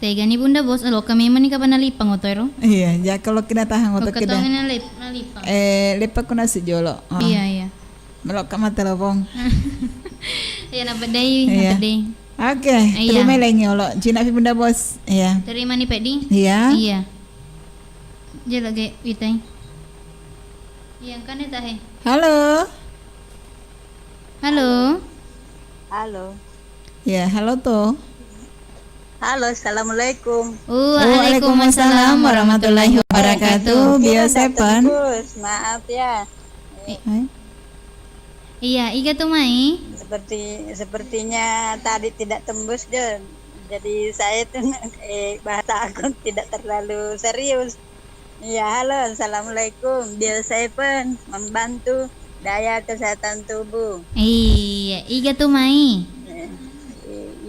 Tegani Bunda Bos, loka memang ni kapan nalipang oto ero? Iya, jaka loka natahang oto. Loka keda. Tongi nalip-, nalipang. Eh, lepa ku nasi jolo. Oh. Iya, iya. Meloka matelopong. Iya, napedai, iya. Napedai. Oke, iya. Terima lengi olo. Cina pi Bunda Bos. Iya. Terima ni peddi. Iya. Iya. Jelo ge witai. Iya, engkane tahe. Halo. Halo. Halo. Ya, halo to. Halo, assalamualaikum. Waalaikumsalam warahmatullahi wabarakatuh. Bio Seven. Tembus, maaf ya. I-, hai. Iya, iga tu mai? Seperti, sepertinya tadi tidak tembus, Jo. Jadi saya tuh, eh, bahasa aku tidak terlalu serius. Iya, halo, assalamualaikum. Bio Seven membantu daya kesehatan tubuh. Iya, iga tu mai? Eh,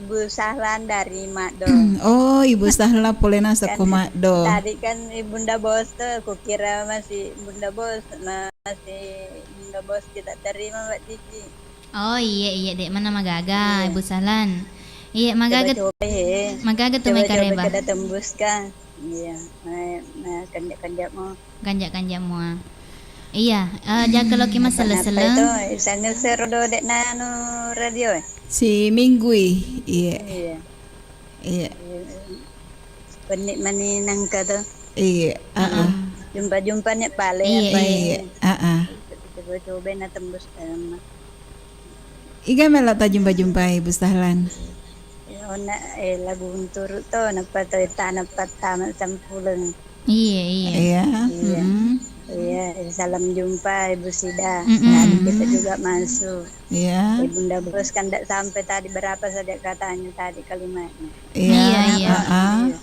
Ibu Sahlan dari Maddo. Oh, Ibu Sahlan polena seko Maddo. Tadi kan Ibunda Bos tuh, kukira masih Bunda Bos, masih Bunda Bos kita terima, Mbak Cici. Oh, iye, iye, de' mana magaga, Ibu Sahlan. Iye, magaga, coba-coba, he. Magaga tu mai kareba. Kada tembus ka. Iya, mai, mai kanjak-kanjakmu. Kanjak-kanjakmu, ah. Iya, eh, jaka loki maseleng-seleng. Napa itu? Sanggeser do de' nanu radio, eh? Si Minggui, iya. Iya. Iya. Iya. Pennik mani nangka tu. Iya, heeh. Jumpa-jumpa ni pale. Iya, apa iya. Iya, heeh. Coba-coba na tembus dalam. Iga melo tajumpa-jumpai, Ibu Sahlan? Ya, ona, eh, lagu unturu to, napa to, ta, napa tamat sampuleng. Iya, iya. Iya, iya. Mm-mm. Iya, eh, salam jumpa, Ibu Sida. Mm-mm. Tadi kita juga masuk. Iya. Eh, Bunda Bos kan ndak sampai tadi berapa saja katanya tadi kalimatnya. Iya, iya, iya. Heeh. Iya.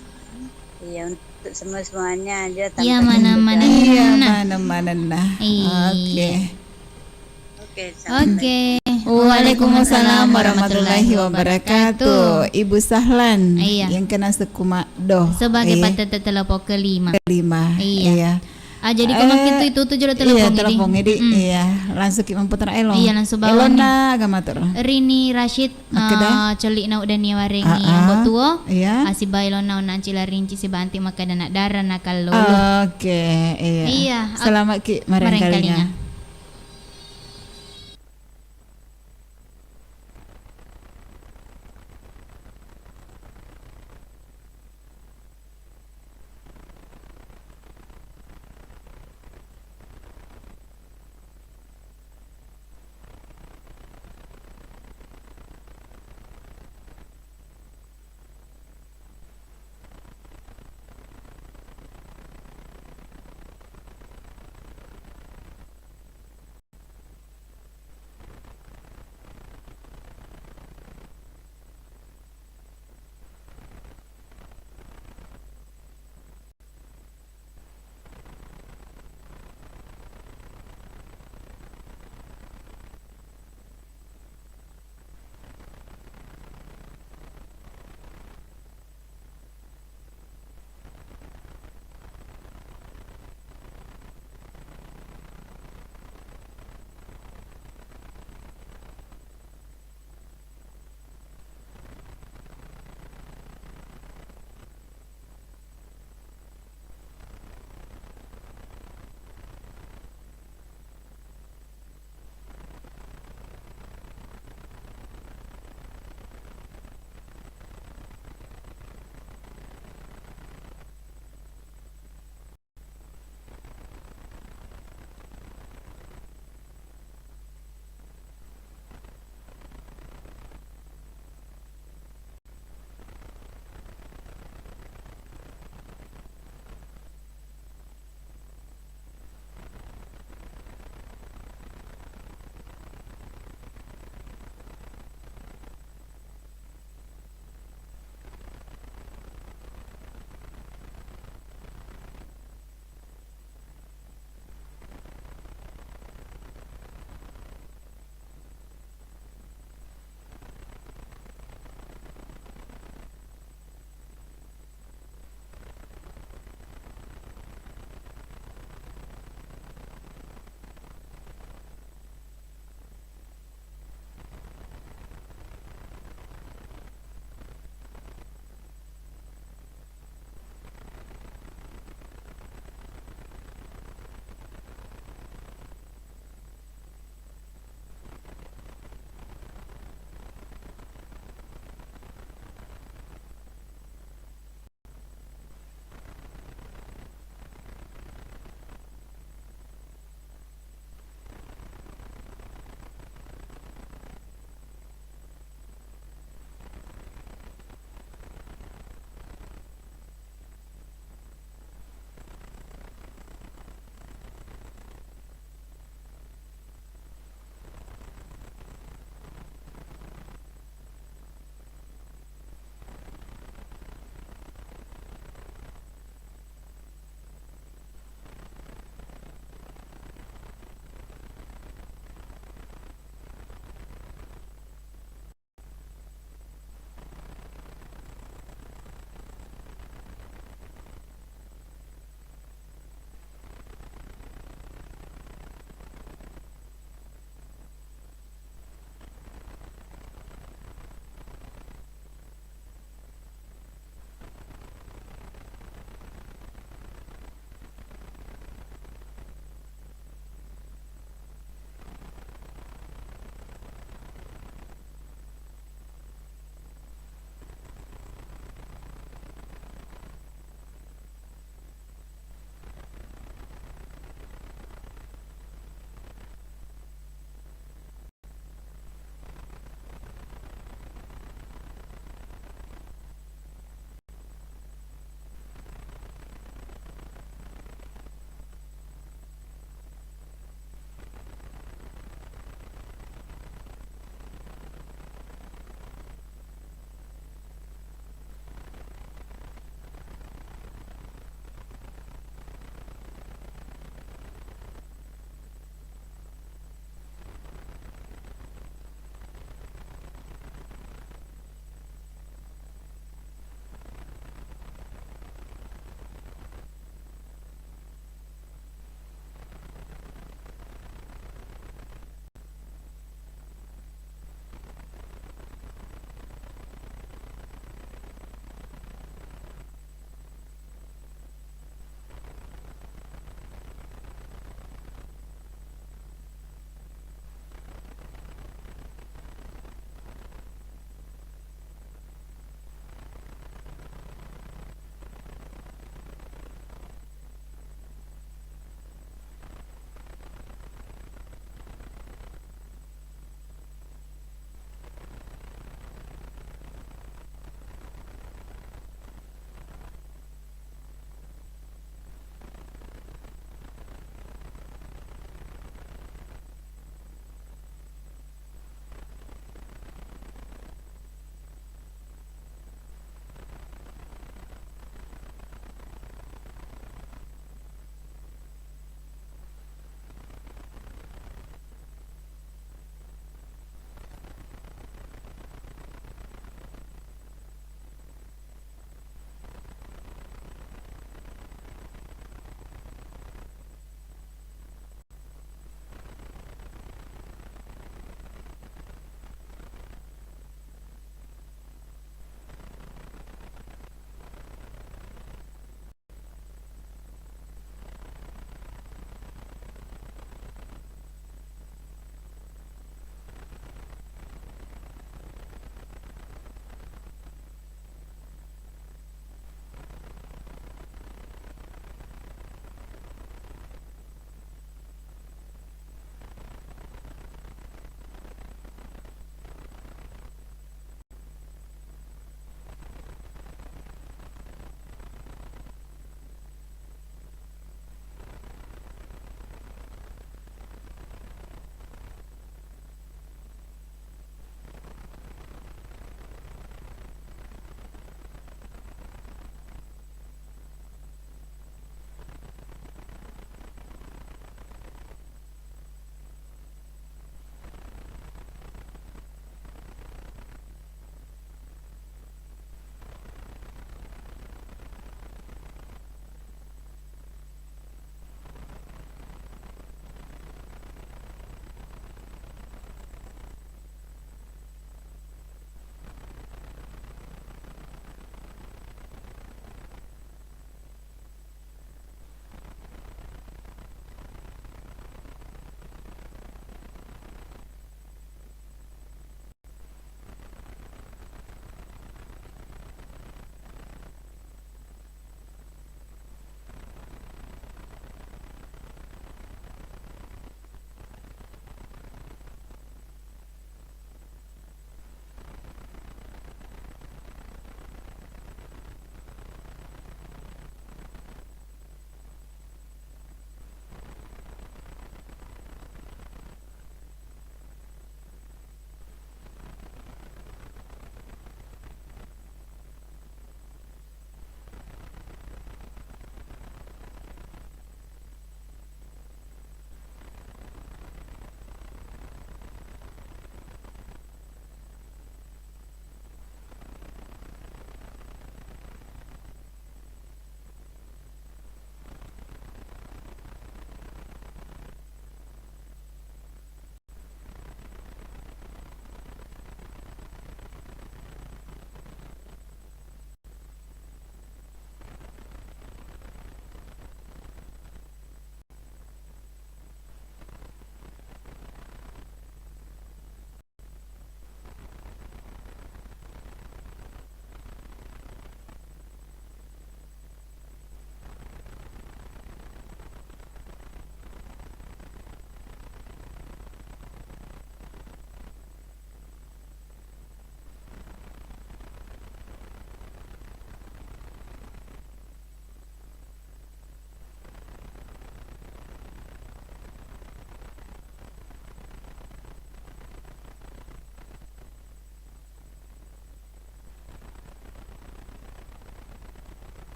Iya, untuk semua-semuanya aja. Iya, tanpa mana-mana. Iya, mana-mana. Iya. Oke. Oke, assalamualaikum. Waalaikumsalam warahmatullahi wabarakatuh. Ibu Sahlan, iya, yang kena sekuma do. Sebagai patete telepon kelima. Kelima. Iya. Iya. Ah, jadi ko makitu itu tuh jolo telepon, iya, telepon edi. Iya, langsung ki mamputar elo. Iya, langsung bawa. Elona agama tur. Rini Rashid, makkeda, eh, celli na udah ni warengi, ah, ah, ambo tuo. Iya. Asiba elona ona ancila rinci sibanti makkeda nak dara na kallo. Oke, iya. Iya. Selamat ki marengkalinya.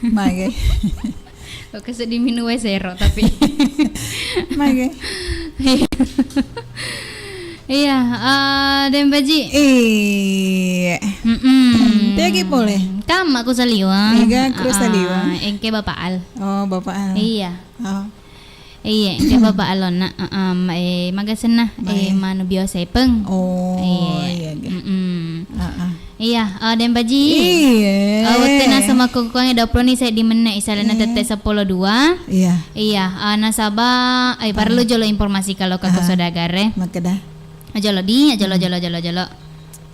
Mage. Oke, sedih minum wae sero, tapi. Mage. Iya, eh, Deng Baji. Iya. Mm-mm. Tegi pole. Kamma ku saliwang. Iga ku saliwang. Ah, engke Bapak Al. Oh, Bapak Al. Iya. Oh. Iya, engke Bapak Alonna, heeh, ma-, eh, magasenna, eh, manu biosepeng. Oh, iya, iya. Mm-mm. Heeh. Iya, eh, Deng Baji. Iya. Eh, wettu nasa makkukkuangnge dua puluh ni seddi menne, isalena tette seppulo dua. Iya. Iya, eh, nasaba, eh, parellu jolo informasi kalau ka saudagar e. Makkeda. Jolo di, jolo, jolo, jolo, jolo.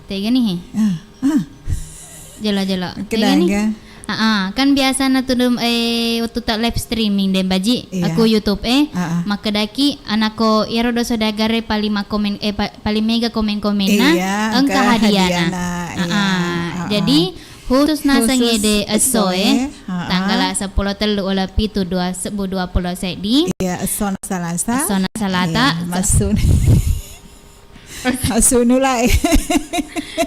Tegani he? Ah, ah. Jolo, jolo. Makkeda aga? Heeh, kan biasana tu, eh, wettu ta live streaming Deng Baji, iya, aku YouTube e, heeh, makkedaki anakko iyaro do saudagar e paling makkomen, eh, pa-, paling mega komen-komenna, iya, engka hadiana. Iya, heeh. Jadi khusus naseng ede esso e, heeh, tanggala seppulo tellu uleng pitu dua sebbu dua puluh seddi. Iya, essona Salasa. Essona Salasa. Iya, maksud. Asunu lae.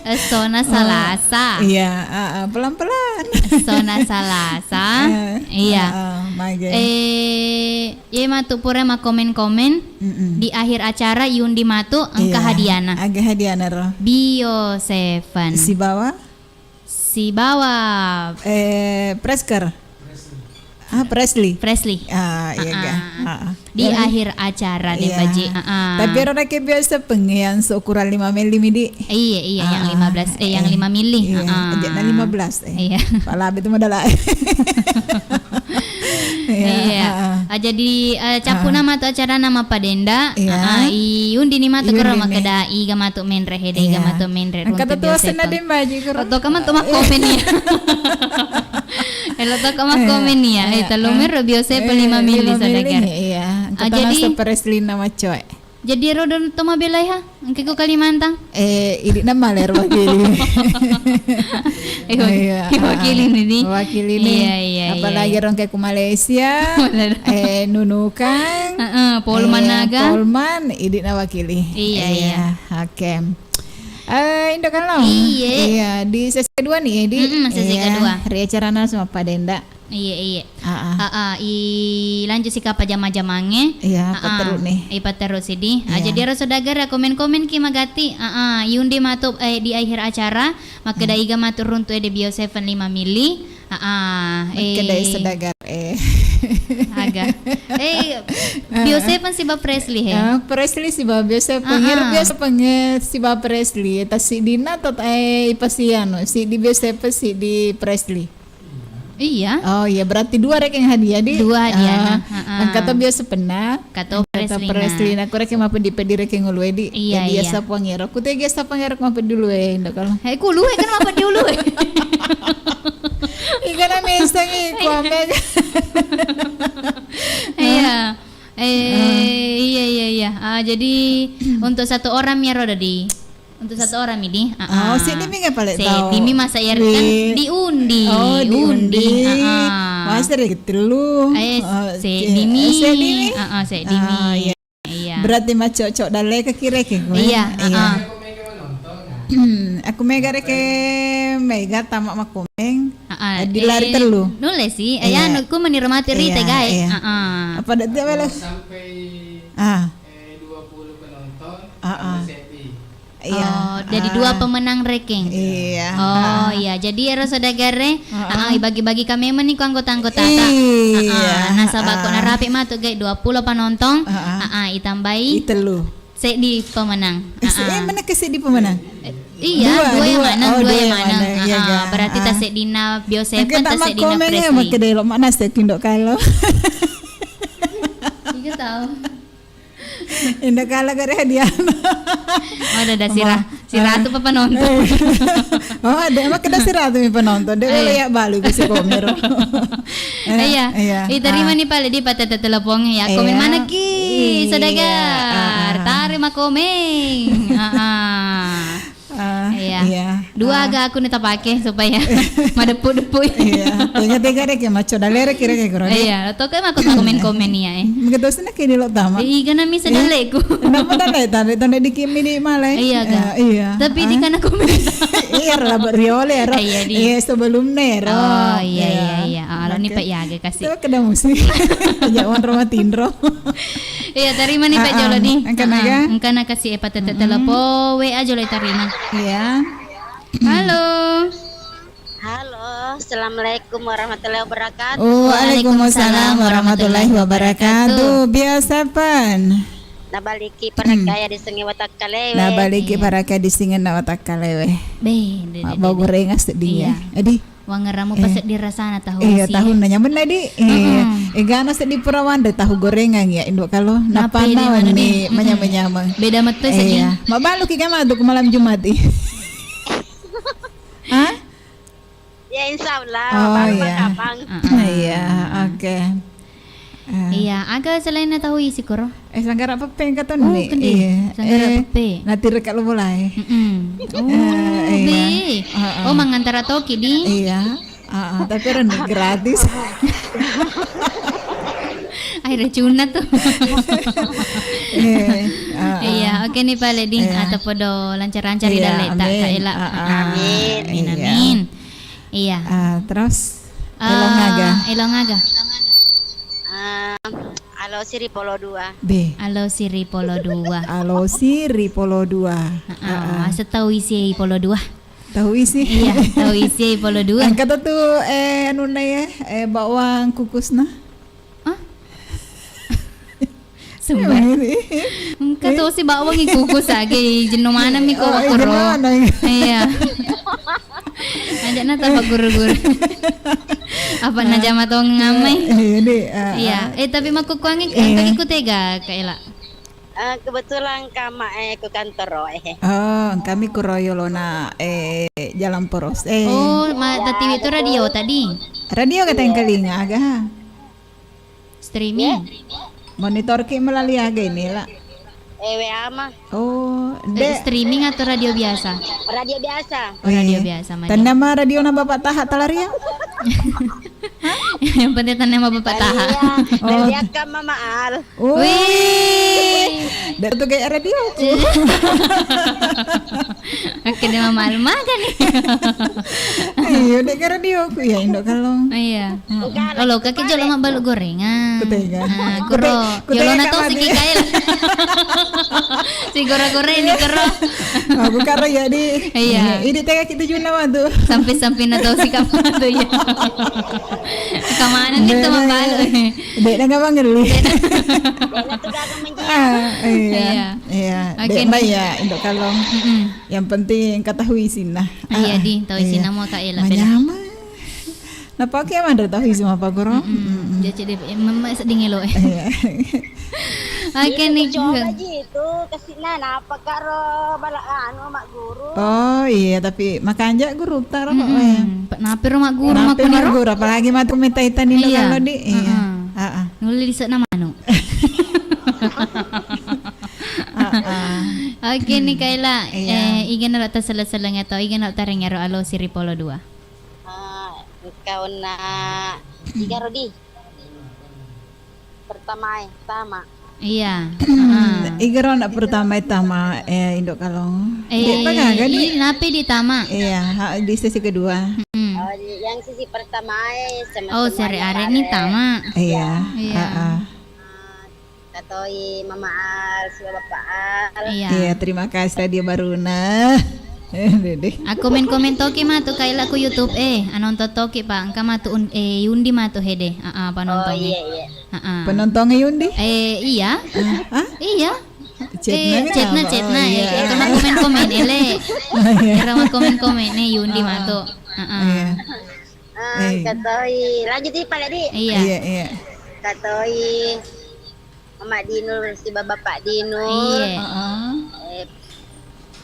Essona Salasa. Iya, heeh, pelan-pelan. Essona Salasa. Eh, iya. Heeh, mage. Eh, iye matu pura makkomen-komen, mm-mm, di akhir acara iundi matu engka hadiana. Iya. Aga hadiana ro? Bio Seven. Sibawa? Sibawa. Eh, Presker. Ah, Presley. Presley. Ah, iya, ga. Heeh. Heeh. Di akhir acara, Deng Baji. Heeh. Tapi ero nakke biasa pengean seukuran lima melli midi. Iya, iya, yang lima belas, eh, yang lima mili. Iya, heeh. Aja na lima belas, eh. Iya. Pala betul modal. Iya, heeh. Ah, jadi, eh, cappuna matu acarana mappadenda. Iya. Heeh, iundi ni matu koro makkeda iga matu menre hede, iga matu menre. Angka runtu tu senna Deng Baji koro. Oto ka matu makkomen ya. Elo to ka makkomen ya. Eh, tellu mero biose pe lima mili saudagar. Iya. Ah, jadi Presley na maccoe. Jadi ero do to mabelai ha? Engke ko Kalimantan? Eh, idi na maler wakili. Eh, wakili ni di. Wakili ni. Iya, iya, iya. Apalagi ero engke ku Malaysia, eh, Nunukan. Heeh, Polman naga. Polman, idi na wakili. Iya, iya. Oke. Eh, Indo Kalo. Iya. Iya, di sesi kedua nih, di. Mm-mm, sesi kedua. Ri acarana sama Padenda. Iya, iya. Heeh. Heeh, i lanjut si kapa jama-jamangnge. Iya, paterru ni. I paterru sidi. Iya. Jadi ero saudagar ya komen-komen ki magatti. Heeh, iundi matu, eh, di akhir acara, makkeda iga matu runtu ede Bio Seven lima mili. Heeh, makkeda eh, saudagar, eh. Aga. Eh, Bio Seven siba Presley he. Ah, Presley siba Bio Seven. Heeh. Ero Bio Seven siba Presley. Tassidina to, eh, ipasianu, siddi Bio Seven, siddi Presley. Iya. Oh iya, berarti dua rekeng hadiah di. Dua hadiah, nah. Heeh. Engka to Bio Seven na. Kato Presley na. Presley na, ko rekeng mapeddi-peddi rekeng ulu e di. Iya, iya. Jadi asa puang ero. Ku tegi asa puang ero mapeddi ulu e, Indo Kalo. Eh, ku ulu e kan mapeddi ulu e. Iga na mesang i, ku ambek. Iya. Eh, iya, iya, iya. Ah, jadi untuk satu orang mi ero di. Untuk satu orang mi di. Ah, oh, seddi mi ga pale tau. Seddi mi masa iya kan diundi. Oh, diundi. Heeh. Masa ada tellu. Eh, seddi mi. Seddi mi. Heeh, seddi mi. Iya. Berarti macocok dalle ke kira ke gue. Iya, heeh. Aku mega reke mega tama makomeng. Heeh. Di lari tellu. Nulle si. Eh, anu ku meniro mati ri tegae. Heeh. Apa dak tiap bela? Ah. Heeh. Iya. Oh, jadi dua pemenang rekeng. Iya. Oh, iya. Jadi ero saudagar e, heeh, ibagi-bagi ka memang ni ku anggota-anggota ta. Iya. Heeh. Nasaba ko narapi matu gai dua puluh penonton. Heeh. Heeh, itambai. Itellu. Seddi pemenang. Eh, mana ke seddi pemenang? Eh, iya, dua, dua yang maneng, oh, dua yang maneng. Iya, berarti ta seddina Bio Seven, ta seddina Presley. Makke delo mana se Indo Kalo. Iya tahu. Indo Kalo gare hadiah. Oh, ada sira, siratu apa penonton? Oh, ada makkeda siratu mi penonton. De boleh ya balu bisa komero. Iya. Iya. Iterima ni pale di patete telepon ya. Komen mana ki? Saudagar. Tarima komeng. Iya. Dua Ah. aga aku ni tapake supaya madeppu-deppu. Iya, tega-tega deh, kayak maco dalere kira-kira kuro deh. Iya, to kayak mako komen-komen iya, eh. Mungkin terus nak kini lo tama. Eh, iga nami sedaleku. Kenapa tanda, tanda, tanda di kimi di malai? Iya, ga. Eh, iya. Tapi di Ah. kana komen. Iya, lah, Mbak Riole, ro. Iya, di. Iya, sebelum nero. Oh, iya, iya, Iya. iya. Ah, lo ni Oke. Pak Yaga kasih. Itu kena musik. Jangan rumah tinro. Iya, terima nih, Pak Ah, ah. Jolo di. Engkana Ah, ga? Engkana kasih, eh, patete Mm-mm. telepon, W A jolo tarima. Iya. Halo. Halo, assalamualaikum warahmatullahi wabarakatuh. Oh, waalaikumsalam warahmatullahi wabarakatuh. Biasa pan. Nabaliki Hmm. parakaya di Sungai Watakkalewe. Nabaliki parakaya di Sungai Watakkalewe. Be, de, de, Mak de, bau de. Goreng sedih Iya. ya. Adi. Wangeramu Eh. Pas di rasana tahu Iya, sih. Tahunna nyaman di. Eh, Heeh. Egana sedih pura wanre tahu gorengan ya, Indo kalau. Nappa Napana ini mana wani nih? Mm-mm. Manyameng-nyameng. Beda metu sedih. Iya. Mabalu ki kama tu ke malam Jumat ih. Hah? Ya, insya Allah, Oh, baru iya. Kapang. Heeh. Iya, oke. Eh. Iya, aga selainna tahu isi koro? Eh, sanggara pepe engka to Oh, ni. Kendi. Iya. Sanggara Eh, pepe. Nanti reka lo mulai. Mm-mm. Oh, Eh, iya. Be. Heeh. Oh, mangantara toki di. Iya. Heeh, tapi orang ni gratis. Ai racunna tuh. Eh, heeh. Iya, oke nih Pak Leding. Iya. Atau podo lancar-lancar Iya, di daleta, amin. Kak Ela. Heeh. Amin. Amin, iya. Amin. Iya. Ah, terus? Ah, Elong aga? Elong aga? Ah, alo siri polo dua. Be. Alo siri polo dua. Alo siri polo dua. Heeh, Heeh. Asa tahu isi polo dua. Tahu isi. Iya, tahu isi polo dua. Engka to tu, eh, anunna ya, eh, bawang kukusna. Hah? Sumber. Iya, ini. Engka to si bawang ikukus age, jenno mana mi ko Oh, eh, kuro. Jenno mana? Iya. Aja na tapa guru-guru. Apa na jama tong ngamai? Eh, ini, ah, Iya. ah. Eh, tapi makukuangi Iya. Engka iku tega, Kak Ela. Eh, kebetulan kama, eh, ku kantoro, eh. Oh, kami kuroyo lona, eh, Jalan Poros. Eh. Oh, ma tatiwi tu radio tadi. Radio kata yang kelinga aga. Streaming. Iya. Monitor ki melalui aga ini lah. Eh, W A mah. Oh, Eh, de. Streaming atau radio biasa? Radio biasa. Oh, radio Iya. Biasa, Madi. Tanda ma radio na Bapak Taha talaria? Yang penting tanda ma Bapak Taha. Iya. Oh. Dari dia kan Mama Al. Oh. Wih. Dari tu kayak radioku. Oke, dia Mama Al makan nih. Iya, dek radioku ya, Indo Kalong. Iya. Heeh. Oh, lo kaki jolo mabbalu gorengan. Kutega. Ah, Kute-, kuro. Kutega Jolo na to kama si di. Kikail. Si gora-gora ini kuro. Aku karo ya di. Iya. Ini tega kita juga nama tu. Sampai-sampai na to si kama tu ya. Kemana nih Dek, teman dek. Balu? Dek, dek, nggak manggil. Ah, iya. Iya. Iya. Oke. Dek, Mbak ya, Indo Kalong. Mm-mm. Yang penting ketahui sih nah. Iya, Ah, di, tahu sih iya. Nama Kak Ella, Bella. Manyameng. Napa oke, Mandra, tahu isi apa, Guru? Mm-mm. Mm-mm. Jadi, eh, mem-, sedih ngelo, eh. Iya. Oke, itu nih, coba Guru. Ji itu, kasih nana, apa karo bala anu, Mak Guru? Oh, iya, tapi makanja Guru, taro kok, Mm-mm. Eh. Pe-, nape ro Mak Guru, Nape Mak Guru, Guru? Apalagi matu minta itan ini Iya. Kalau di, iya. Heeh. Heeh. Nuli di sana manu. Heeh. Oke, nih, Kaila. Iya. Eh, iga naro tasala-salangnya atau iga naro tarengero alo siri polo dua? Ah, engka onna igaro di. Pertamae, tama. Iya. Heeh. Igaro na pertamae tama, eh, Indo Kalong. Eh, Dek, pagaga, iya, Dek? Nape di tama? Iya, ha, di sesi kedua. Mm-mm. Oh, di, yang sesi pertamae sama Oh, seri are ni tama. Iya. Iya. Heeh. Ah, Katoi Mama Al, sibawa Bapak Al. Iya. Iya, terima kasih Radio Baruna. Eh, Dede. Aku komen-komen toki matu Kaila ku YouTube, eh, anonton toki, Pak. Engka matu un-, eh, Yundi matu hede. Ah, ah, Oh, penontonge. Iya, iya. Ah, ah. Penontonge Yundi? Eh, iya. Ah, ah? Iya. Chatna Eh, gitu chatna, apa? Chatna, Oh, eh, iya. Kaila komen-komen, ele. Oh, iya. Kaila komen-komen, eh, Yundi Ah, ah. Matu. Ah, ah. Iya. Ah, Eh. Katoi, lanjut di pale di. Iya. Iya, iya. Katoi Mama Dinu sibawa Bapak Dinu. Iya. Heeh. Eh,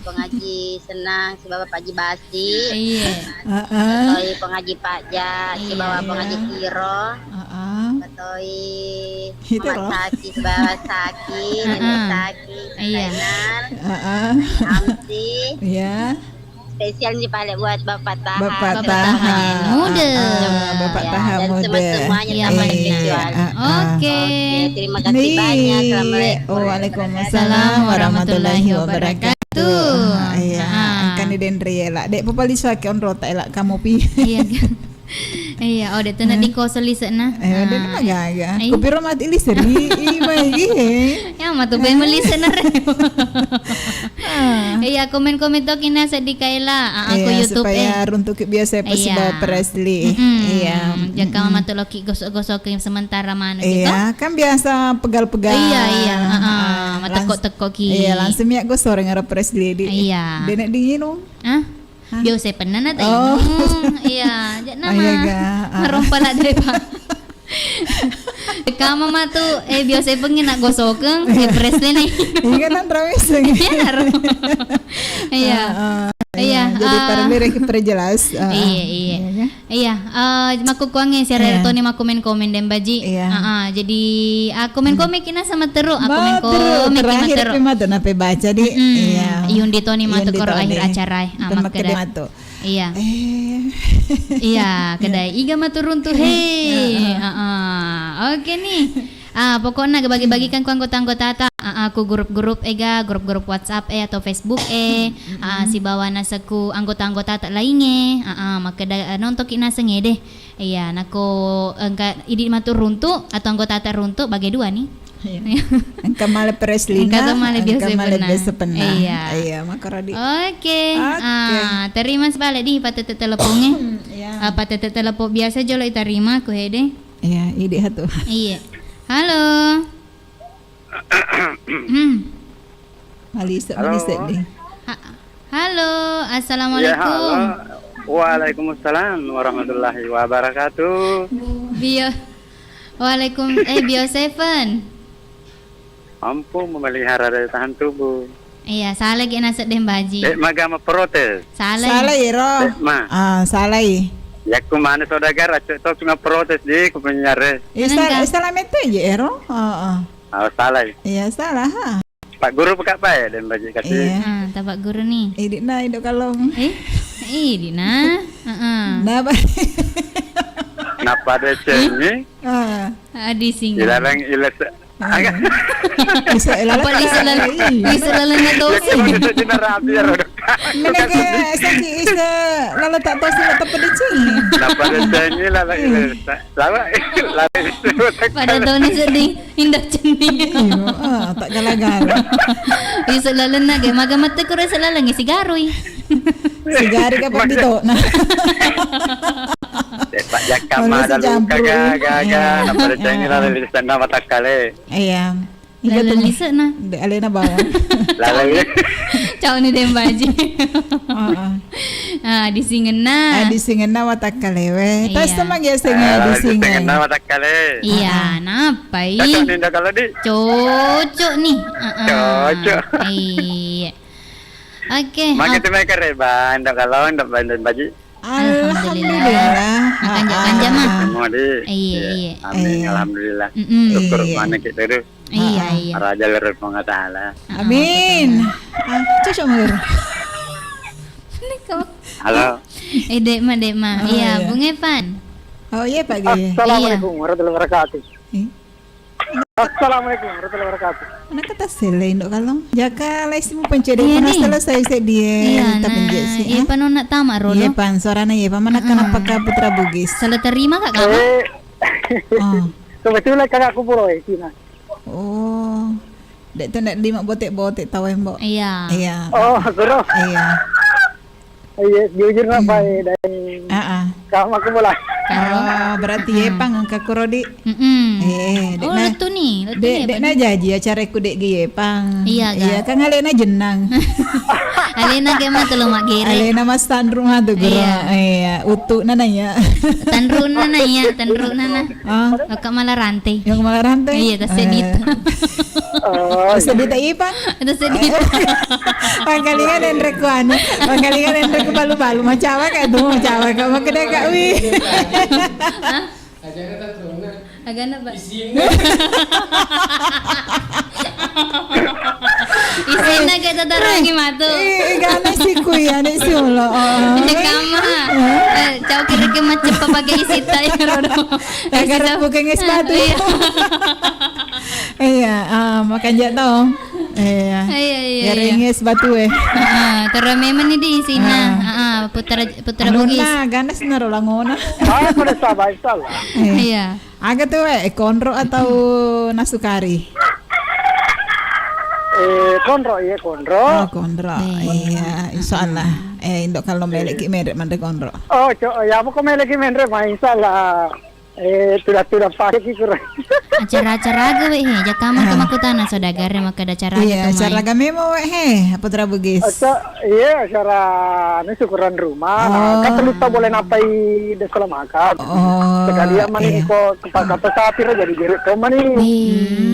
Pengaji Senang sibawa Bapak Haji Basi. Iya. Heeh. Katoi Pengaji Pak Ja sibawa Iya. Pengaji Kiro. Heeh. Katoi Itu Mama loh. Saki sibawa Saki, Heeh. Nenek Saki, Iya. Zainal, Heeh. Amsi. Iya. Spesial nih pale buat Bapak Taha. Bapak Bapak Taha. Taha Muda. Ah, Bapak Ya, Taha dan Muda. Semua-semuanya Iya, tamat Iya. kecuali. Ah, ah. Oke. Oke, terima kasih Nih. banyak. Assalamualaikum. Waalaikumsalam Salam warahmatullahi warahmatullahi wabarakatuh. wabarakatuh. Ah, iya. Ah. Engkani denre ela. Dek papali suake onrota ela kamu pi. Iya. Iya, oh, dek tena Hmm. dikoso lise'na. Eh, dek Ah, magaga. Iya. Kupiro mati lise ri, i, i, mai, iya. Ya, matu be melise na re. Ah. Iya, komen-komen toki na seddi kaela. Ah, aku Iya, YouTube, supaya eh. runtuki biasa pas Iya. bawa Presli. Mm-mm. Iya. Jaka Mm-mm. matu loki gosok-gosok ke sementara manu Iya, gitu. kan biasa pegal-pegal. Iya, iya. Ah, ah, Ah, langs-, matekko-tekko ki. iya, langsung miak gosok ngara Presli di. Iya. Denek dingin, oh. Ah? Hah? Biasa pernah na Oh. tainung. Iya, jak Oh, iya, nama. ga. Ah. Marompa lah deh, Pak. Kama matu, eh, biasa pengen nak gosokeng, eh, Presli nih. Iya, kan, rame sih. Iya, naro. Iya. Ah, ah. Iya, Iya, jadi ah. para lirik perjelas. Ah, ah. Iya, iya. Iya, kan? Iya, eh, makkukuangnge siarere Iya. toni makkomen-komen deh, Mbaji. Iya. Ah, ah, jadi, ah, komen-komen kina sama teru, ah, Matu, komen-komen kina terakhir teru. pi matu nape baca di. Mm-mm. Iya. Yundi toni matu Yundi koro toni. akhir acara, ah, Temak makkeda. kede matu. Iya. Eh. Iya, kedai. Iga matu runtu, hei. Heeh. Heeh. Oke nih. Ah, pokokna bagi-bagikan ku anggota-anggotata, ah, ah, ku grup-grup ega, grup-grup WhatsApp e atau Facebook e, ah, sibawa nasekku anggota-anggotata lainge, ah, ah, makkeda, eh, nontoki naseng ede. Iya, nako engka idi matu runtu atau anggotata runtu bagi dua nih. Iya. Engka male Presli na, Engka to male engka biasa male benar. biasa pernah. Iya. Iya, makarodi. Oke. Oke. Ah, terima sebalik di patete teleponnya. Iya. Ah, patete telepon biasa jolo itarima ku hede. Iya, idi hatu. Iya. Halo. Hmm. Malise, Halo. malise di. Ha-, halo, Iya, assalamualaikum. halo. Waalaikumsalam warahmatullahi wabarakatuh. Bio. Waalaikum-, eh, Bio Seven. Mampu memelihara daya tahan tubuh. Iya, salah ge naseng deh, Mbaji. Dek maga ma protes. Salah. Salah, iro. Dek ma. Ah, salah i. Yakku mana saudagar, acok to cuma protes di, ku penyare. Iya, Kenapa? salah, salah mete je, ero. Heeh. Oh, salah. Iya, salah, ha. Pak Guru pekak pae, dan Mbaji kasih. Iya. Ah, tapak guru nih. Idik na, idik kalong. Eh, idik na. Heeh. Napa? Napa ada cengi? Ah. Adi singa. Dilarang iles. Ah. Aga. Bisa ilalak Apa tak? lisa lal-, Iya. lisa laleng na Ya, tosi? kalau kita cina rapi ya, Rodo. Menege saki isa lala tak tosi na tepe di cing. Napa ada cengi, lala Iya. iles. Lawa, lawa itu. Pada tahun sedih, indah cengi. Iya, ah, tak gala-gala. Isa laleng na ge, maga mate kure isa laleng, isi garui. Sigari ka pabito. Nah. Pak Jakka Kalau mada luka sijampru. ga, ga, ga. Iya. Napa ada cengi, lala iles, napa takkale. Iya. Iya, Lala tuh. lise na. De alena bawang. Lala iles. Cau ni dembaji. Heeh. Ah, di singenna. Ah, di singenna watakkalewe. Iya. Tas sama ge senge Ah, di di singen. singenna watakkale. Iya, Ah. napa i? Cocok nih, Ndok, kalau di. Cocok nih. Heeh. Cocok. Iya. Oke, Magi oh. tu mai kareba, Ndok, kalau Ndok, Ndok Baji. Alhamdulillah. Alhamdulillah. Makanja-kanja mah. Ah, ah. Semua di. Iya, Iya. iya. Amin, Iya. alhamdulillah. Mm-mm. Syukur Iya. mana kita tu. Iya, Ah, ah. iya. Raja lurus Allah Taala. Ah, Amin. betul. Ah, cocok, Mur. Ini kau. Halo. Eh, Dek Ma, Dek Ma. Oh, Iya, iya. Bung Evan. Oh, iya, Pak Gaya. Assalamualaikum Iya. warahmatullahi wabarakatuh. Eh? Assalamualaikum warahmatullahi wabarakatuh. Mana kata sele, Ndok, kalau? Jaka lai simu pencet Iya, pernah nih. selesai sedih, Iya, tapi nah, sih, iya, ah? Pak Nona Tama, Rolo. Iya, Pan, suarana iya, Pak. Mana Heeh. kenapa ke Putra Bugis? Salah terima, Kak, Kak? Eh, Oh. kebetulan kakakku Puro, eh, Cina. Oh. Dek tu nak lima botek-botek tahu, Mbok. Iya. Iya. Oh, guru. Iya. Iya, jujur, Mbak, Hmm. eh, dari Ah, ah. kamu aku bola. Karo. Oh, berarti ye Mm-mm. pang engka kuro di. Mm-mm. Eh, dek Oh, na, letu nih, letu dek, nih, dek apa na nih? jaji acara ku dek ge ye pang. Iya, Iya, ga? kan alena jenang. Alena ge mah telo maggere. Alena mas tanru mah tu, guru. Iya. Iya, utu nana ya. Tanru nana ya, tanru nana. Ah. Oka malah rantai. Yang malah rantai? Iya, tas sedit. Eh. Oh, Tas sedit iya. tak ipang? Tas sedit. Pangkalingan enrek ku anu. Pangkalingan enrek ku balu-balu. Macawa kak tu, macawa kak. Makanya kak, wih. Hah? Agana, Pak? Isinna. Isinna ke tatarangi matu. Eh, eh, gana si ku ya, ne si olo. Oh. Cekama. Eh, cau kira ke macet apa pakai isita ya, Rodo. Gara-gara bukan es batu. Iya. Iya, ah, makan jatuh. Iya. Iya, iya, iya. Garing es batu, eh. Ah, terus memang ini di sini. Ah. Ah, ah, putra, putra Bugis. Anuna, ganas naro langona. Ah, pada sabar, salah. Iya. Iya. Aga tu, eh, konro atau nasu kari? Eh, konro, iya, konro. Oh, konro. Iya. Iya, insya Allah. Eh, Indo kalau melek ki merek manre konro. Oh, co-, ya, apa kau melek ki merek, mah, insya Allah. Eh, tuda-tuda pake ki kurang. Acara-acara aga we he, jakka mangka makkutana saudagar e makkeda acara aga. Iya, acara aga memo we he, Putra Bugis. Aca-, iya, acara anu syukuran rumah. Nah, kan tellu tau boleh napai de sekolah makan. Oh, sekalian mani iya. Ko kepakata sapiro jadi jeruk to mani.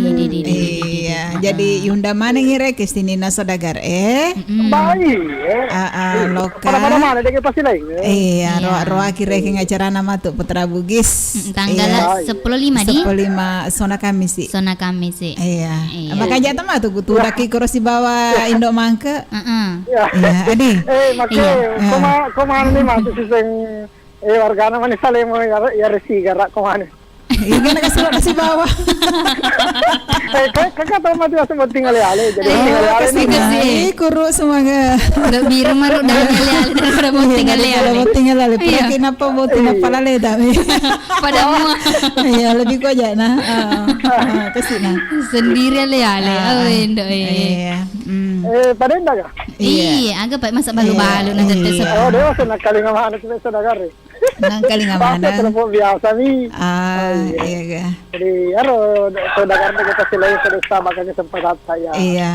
Iya, jadi yunda maneng ire ke sinina saudagar e. Baik, eh. Ah, ah, loka. Pada-pada mana dek pasti lain. Iya, roa-roa kira ke acarana matu Putra Bugis. Mm, tanggal sepuluh lima di? Sepuluh lima, sona Kamisi. Sona Kamisi. Iya. Iya. Maka jata matu kutu daki kuro sibawa Indo Mangke. Heeh. Iya, adi. Eh, makke, koma, koma ni matu siseng, eh, wargana mani salemo ya, ya resi gara koma ni. Iya, kan kasih lo kasih bawa. Eh, kan, kan kata mati masuk penting ale-ale, jadi penting ale-ale kasih, nih. Kasih. Kuru semangat. Lebih rumah lu dari ale-ale daripada penting ale-ale. Penting ale-ale. Iya. Pura kenapa penting apa lale tapi. Pada mua. Iya, lebih ku aja nah. Ah, ah, kasih nah. Sendiri ale-ale. Ah, oh, Indo, iya. Iya. Mm. Eh, pada indah kah? Iya. Iya, aga pak masa balu-balu nah tetep. Oh, dia masuk nak kali ngamana sih saudagar e. Nangkalinga maneng. Telepon biasa mi. Ah, iya ga. Jadi, aro saudagar kita selain sudah sama kan kesempatan saya. Iya.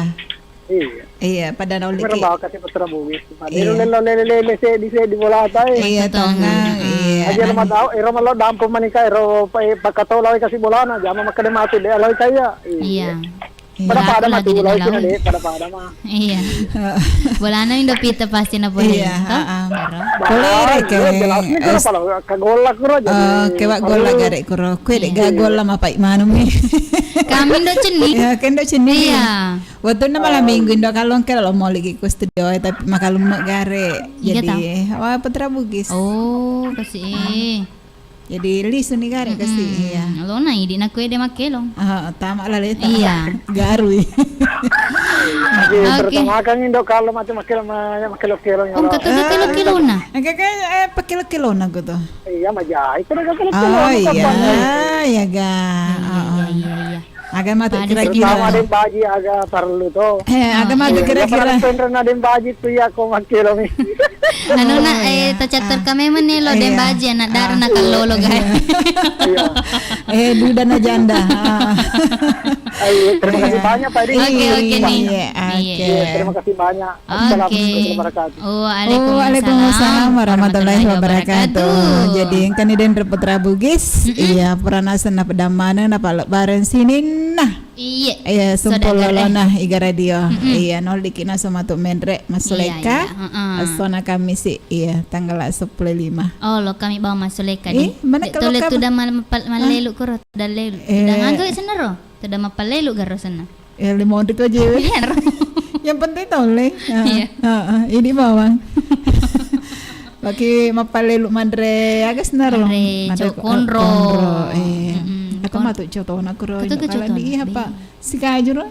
Iya. Iya, pada nauliki. Merembawa kasih Putra Bugis. Iya. Lele lele lele se di se di bola tai. Iya, tongang. Iya. Aja lo mau tahu, ero malah dampung manika, ero pakatau lawai kasih bolana, jama makkeda mati de alai kaya. Iya. Pada-pada mah tu, pada-pada mah. Iya. Bolana Indo Pita pasti na boleh. Iya, heeh. Boleh reke. Jelas ni kuro pala kagolla kuro jadi. Oh, kewa golla gare kuro. Kue dek gagolla mapai manum ni. Kami Indo Cenni. Iya, ke Indo Cenni. Iya. Waktu na malam minggu Indo kalong ke lo mau lagi ku studio tapi makalum gare. Jadi, wah Putra Bugis. Oh, kasih. Jadi lisu ni gare kasi, iya. Lona idi nakue de makkelong. Ah, tama lale ta. Iya. Garui. Oke. Terutama kan Indo kalau mati makkelong, makkelong-kelong. Oh, kata kelo-kelona. Oke, eh pakelo-kelona gitu. Iya, majai. Itu udah kelo-kelona. Oh iya, iya ga. Iya, iya, iya. Aga matu kira-kira. Terutama de baji aga parellu to. Eh, aga matu kira-kira. Parellu penrena de baji tu ya ko makkelo mi. Anu na, eh, tacatur kami menelo de baji anak dara na kallolo ga. Iya. Eh, duda na janda. Ayo, terima kasih banyak Pak Edi. Oke, oke nih. Iya, oke. Iya, terima kasih banyak. Assalamualaikum warahmatullahi wabarakatuh. Waalaikumsalam warahmatullahi wabarakatuh. Jadi engkani denre Putra Bugis, iya purana senna pedamane na pale bareng sininna. Iya. Iya, sumpul lolona iga radio. Iya, nol dikina sematu menre masuleka. Iya, iya, heeh. Sona Kamisi, iya, tanggal sepuluh lima. Oh, lo kami bawa masuleka di. Mana kalau tole tu dah mal-, mal-, malelu kuro, dah lelu. Dah nganggo senero. Tedda mappalelu garo senna. Eh, lima menit aja. Iya, ro. Yang penting tau le. Iya. Heeh, ini bawang. Pakai mappalelu manre aga senna ro. Manre cok konro. Konro, eh. Atau matu cotona kuro. Kata ke cotona. Iya apa? Sikaju ro.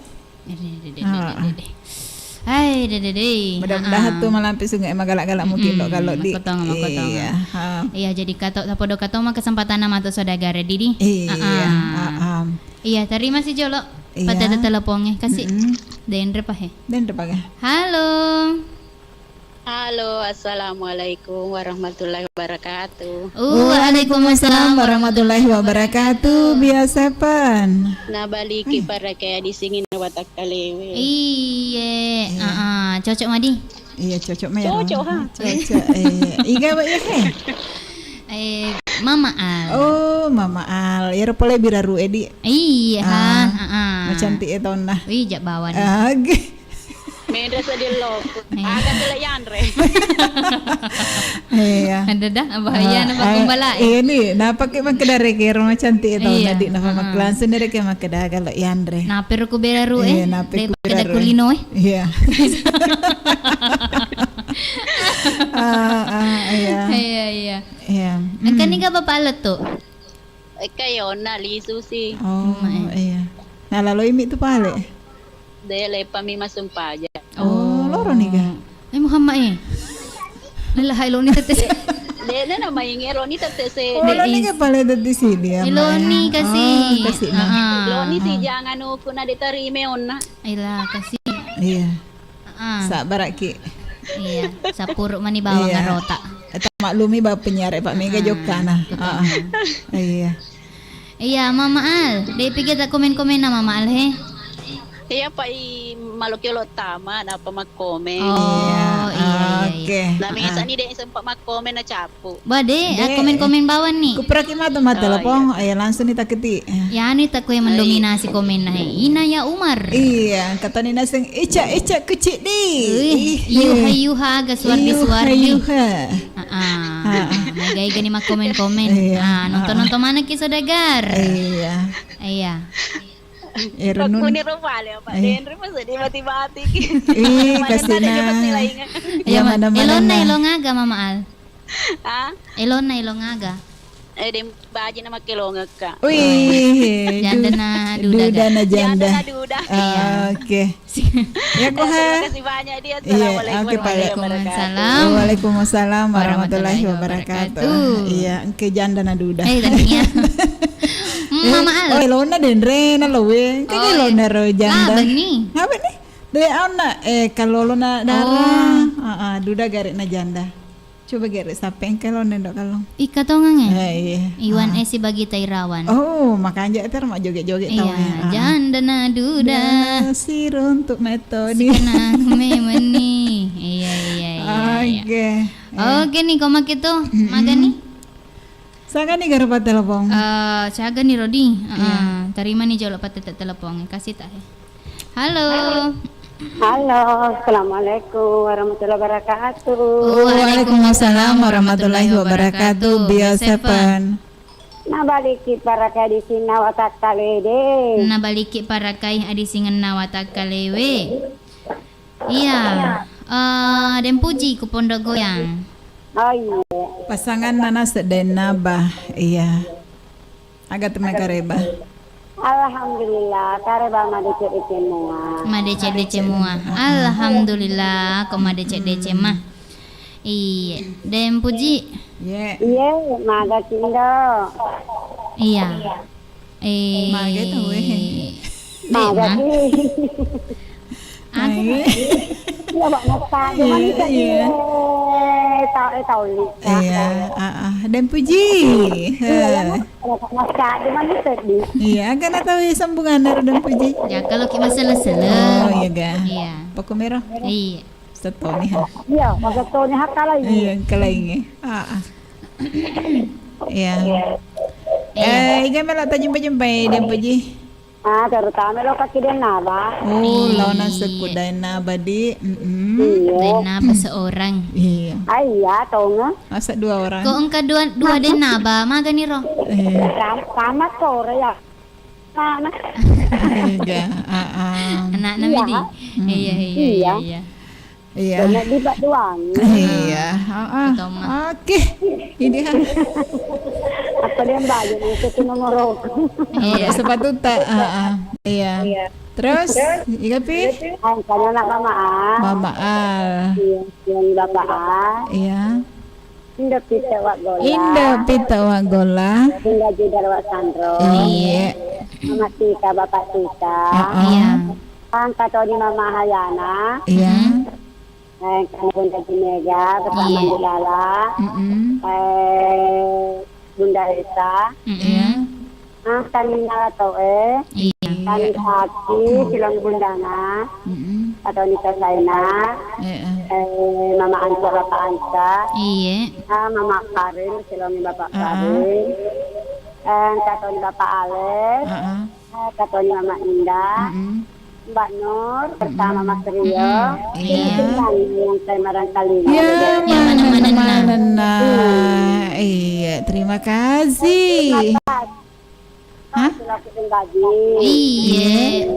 Hai, dede dei. Mudah-mudahan tu malampe sungai magala-gala mungkin lo kalau di. Makotong, makotong. Iya. Iya, jadi kato tapodo kato ma kesempatan nama tu saudara Didi. Iya. Iya, terima kasih jolo. Iya. Pada ada teleponnya, kasih. Denre pahe. Denre pahe. Halo. Halo, assalamualaikum warahmatullahi wabarakatuh. Waalaikumsalam warahmatullahi wabarakatuh. Biasa pan. Nabaliki para kaya di singin watak kalewe. Iye, heeh, cocok madi. Iya, cocok mero. Cocok ha. Cocok. Eh, iga wa iya he. Eh, Mama Al. Oh, Mama Al. Iyaro pole biraru edi. Iya ha. Macantik e taunna. Wih, jak bawan. Age. Enre sedih lo. Iya. Aga tele yanre. Iya. Ada dah, bahaya. Ah, na ah, paggombala, eh. Iya ni, napake makkeda rekero macantik itu, iya, nadi napa mak-, ah, langsung dari ke makkeda galo yanre. Napero ku beraru, eh. Iya, nape ku beraru, eh. Kulino, eh. Iya. Ah, ah, iya. Iya, iya. Iya. Engka ni ga bapak lettu? Ekka yonna lisu si. Oh, iya. Nah, lalo imi tu pale. De, leppami massumpaja. Oh, loro ni ga? Eh, Muhammad, eh. Lelahai loni tette se. De, de, na mainge loni tette se. Oh, loni ga pale tette sidi, ya, loni kasi. Oh, kasi na. Ah, ah. Loni si jangan uku na ditarime onna. Ila kasi. Iya. Ah. Sabbaraki. Iya, sapuru mani bawang arota. Iya. Eta maklumi ba penyiar Pak Mega jokkana. Betul. Ah. Iya. Iya, Mama Al. Dei pigi ta komen-komen na Mama Al he. Iya, Pak, i, malu ki lo tama, napa makkomen. Oh, iya, iya, iya. Oke. Nah, biasa ni de sempat makkomen na cap. Ba, de, ah, komen-komen bawang ni. Kuperaki matu matelepong, iya, langsung ni taketi. Ya, ni takue mendominasi komen na he. Ina ya Umar. Iya, katani naseng, "Ica, ica, kecil di." Ih, yuha, yuha, aga suwardi, suwardi. Yuha, yuha. Ah, ah. Ah, ah. Mega-ega ni makkomen-komen. Iya. Ah, nonton-nonton mana ki saudagar. Iya. Iya. Ero nun. Pakkuni ro pale apa? Eh. Denre masa di mati-mati ki. Ih, kasina. Iya, mana-mana. Elonna, elong aga, Mama Al? Ah? Elonna, elong aga? Eh, dem baji na makkelongekka. Wih, janda na duda. Duda na janda. Janda na duda. Ah, oke. Iya. Ya, ko ha. Terima kasih banyak, dia. Iya, oke, pale. Assalamualaikum warahmatullahi wabarakatuh. Waalaikumsalam warahmatullahi wabarakatuh. Iya, engke janda na duda. Eh, tania. Hmm, Mama Al. Oh, elonna denre na lowe. Engke elonna ro janda. Ah, benni. Ngapa ni? De aonna, eh, kalau lona dara. Oh. Ah, ah, duda gare na janda. Coba gere sape engka lo nendo kalong. Ika tongeng e? Eh, iya. Iwan, ah, esi bagi tairawan. Oh, makanja ter mak joget-joget tau ya. Iya, ah, janda na duda. Da, siruntuk metodi. Sikenang memeni. Iya, iya, iya, iya. Oke. Iya. Oke nih, koma kitu, maga nih? Saga nih garo pattelepong. Eh, saga nih Rodi. Iya. Heeh, tarima nih jolo pattette telepong. Kasih tak he. Halo. Halo, assalamualaikum warahmatullahi wabarakatuh. Waalaikumsalam warahmatullahi wabarakatuh. Biasa pen. Nabaliki parakai di sinna watakkalede. Nabaliki parakai adi singenna watakkalewe. Iya. Eh, Dempuji ku Pondok Goyang. Oh, iya. Pasanganna na seddenna ba. Iya. Aga temme kareba? Alhamdulillah, kareba madeceng-deceng mua. Madeceng-deceng mua. Alhamdulillah, ko madeceng-deceng mah. Iye, Dempuji. Ye. Iye, maga cindo. Iya. Eh, maga tau, eh. Maga ci. Aku. Iya, Pak, massage mani tadi. Iya. Eh, tau, eh, tau, Lisa. Iya, ah, ah. Dempuji. Iya, iya, Mak. Kalau Pak massage mani tadi. Iya, aga na tau sambungan ero Dempuji. Ya, kalau ki masalah-salah. Oh, iya ga. Iya. Pakumero. Iya. Setoni ha. Iya, maksudnya ha kalai. Iya, kalai nge. Ah, ah. Iya. Iya. Eh, iga melo tajumpa-jumpai Dempuji. Ah, terutama lo kaki Dennaba. Oh, iya. Laona sekku Dennaba di. Mm-mm. Iya. Dennaba seorang. Iya. Ah, iya, tonga. Masa dua orang? Kok engka dua, dua Dennaba, magani ro? Iya. Sama, sama sore ya. Anak. Iya, ah, ah. Anakna midi. Iya, iya, iya, iya. Iya. Banyak dibat doang. Iya, heeh. Oke. Ini ha. Apa dia mbak jadi itu nomor. Iya. Sepatu tak, heeh. Iya. Iya. Terus, iya pi? Angkanya anak mama ah. Mama ah. Iya, yang bapak ah. Iya. Indo pita wa golla. Indo pita wa golla. Indo jidar wa sanro. Iya. Mama Tika, Bapak Tika. Heeh. Iya. Angka toni Mama Hayana. Iya. Eh, kami Bunda Jimega, Bapak Mandi Lala. Mm-mm. Eh, Bunda Esa. Mm-mm. Iya. Ah, kami nala tau e. Iya. Kami Saki, silong Bundana. Mm-mm. Atau Nita Saina. Iya. Eh, Mama Anca, Bapak Anca. Iya. Ah, Mama Karim, silong Bapak Karim. Ah, ah. Eh, katoni Bapak Alex. Ah, ah. Eh, katoni Mama Indah. Mm-mm. Mbak Nur, bersama Mas Rio. Mm-mm. Iya. Yang saya barangkali. Ya, ya, mana-mana. Iya, terima kasih. Hah? Iya.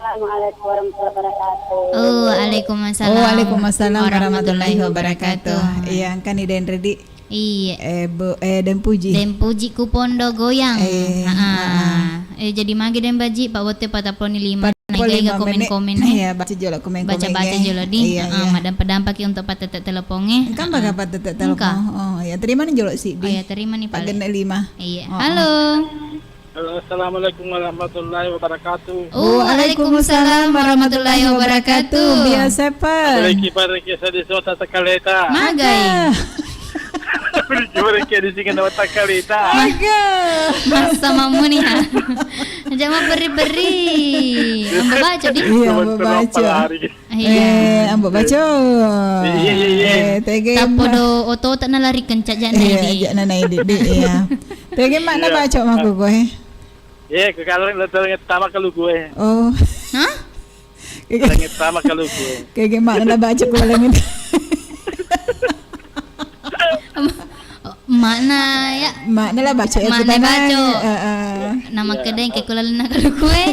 Assalamualaikum warahmatullahi wabarakatuh. Oh, waalaikumsalam. Oh, waalaikumsalam warahmatullahi wabarakatuh. Iya, engkani denre di. Iya. Eh, Bu, eh, Den Puji. Den Puji ku Pondo Goyang. Eh, ha-ha. Eh, jadi magi Den Baji, Pak Botte patappulo ni lima. Patappulo lima menit. Komen-komen, eh. Iya, baca jolo komen-komen. Baca-baca jolo di. Iya, iya. Madampa-dampaki untuk patete teleponnya. Engka baga patete telepon. Engka. Oh, iya, terima ni jolo sidi. Oh, iya, terima ni pale. Pagenne lima. Iya. Oh, halo. Halo, assalamualaikum warahmatullahi wabarakatuh. Oh, waalaikumsalam warahmatullahi wabarakatuh. Biasa, Pak. Ada lagi pada kisah di suatu takaleta. Magai. Ada lagi pada kisah di sini nama takaleta. Magai. Masa mamu nih, ha? Jangan beri-beri. Ambo baca di. Iya, ambo baca. Iya. Eh, ambo baco. Iya, iya, iya. Eh, tege. Tappodo oto tak nalari kencak jak naidi. Iya, jak naidi, iya. Tege makna baco mako koe. Iya, ke kalau lo tama kalu gue. Oh. Hah? Langit tama kalu gue. Kege makna baco ko langit. Makna ya. Makna lah baco ya. Makna baco. Heeh. Nama kedeng ke kula lena kalu kue.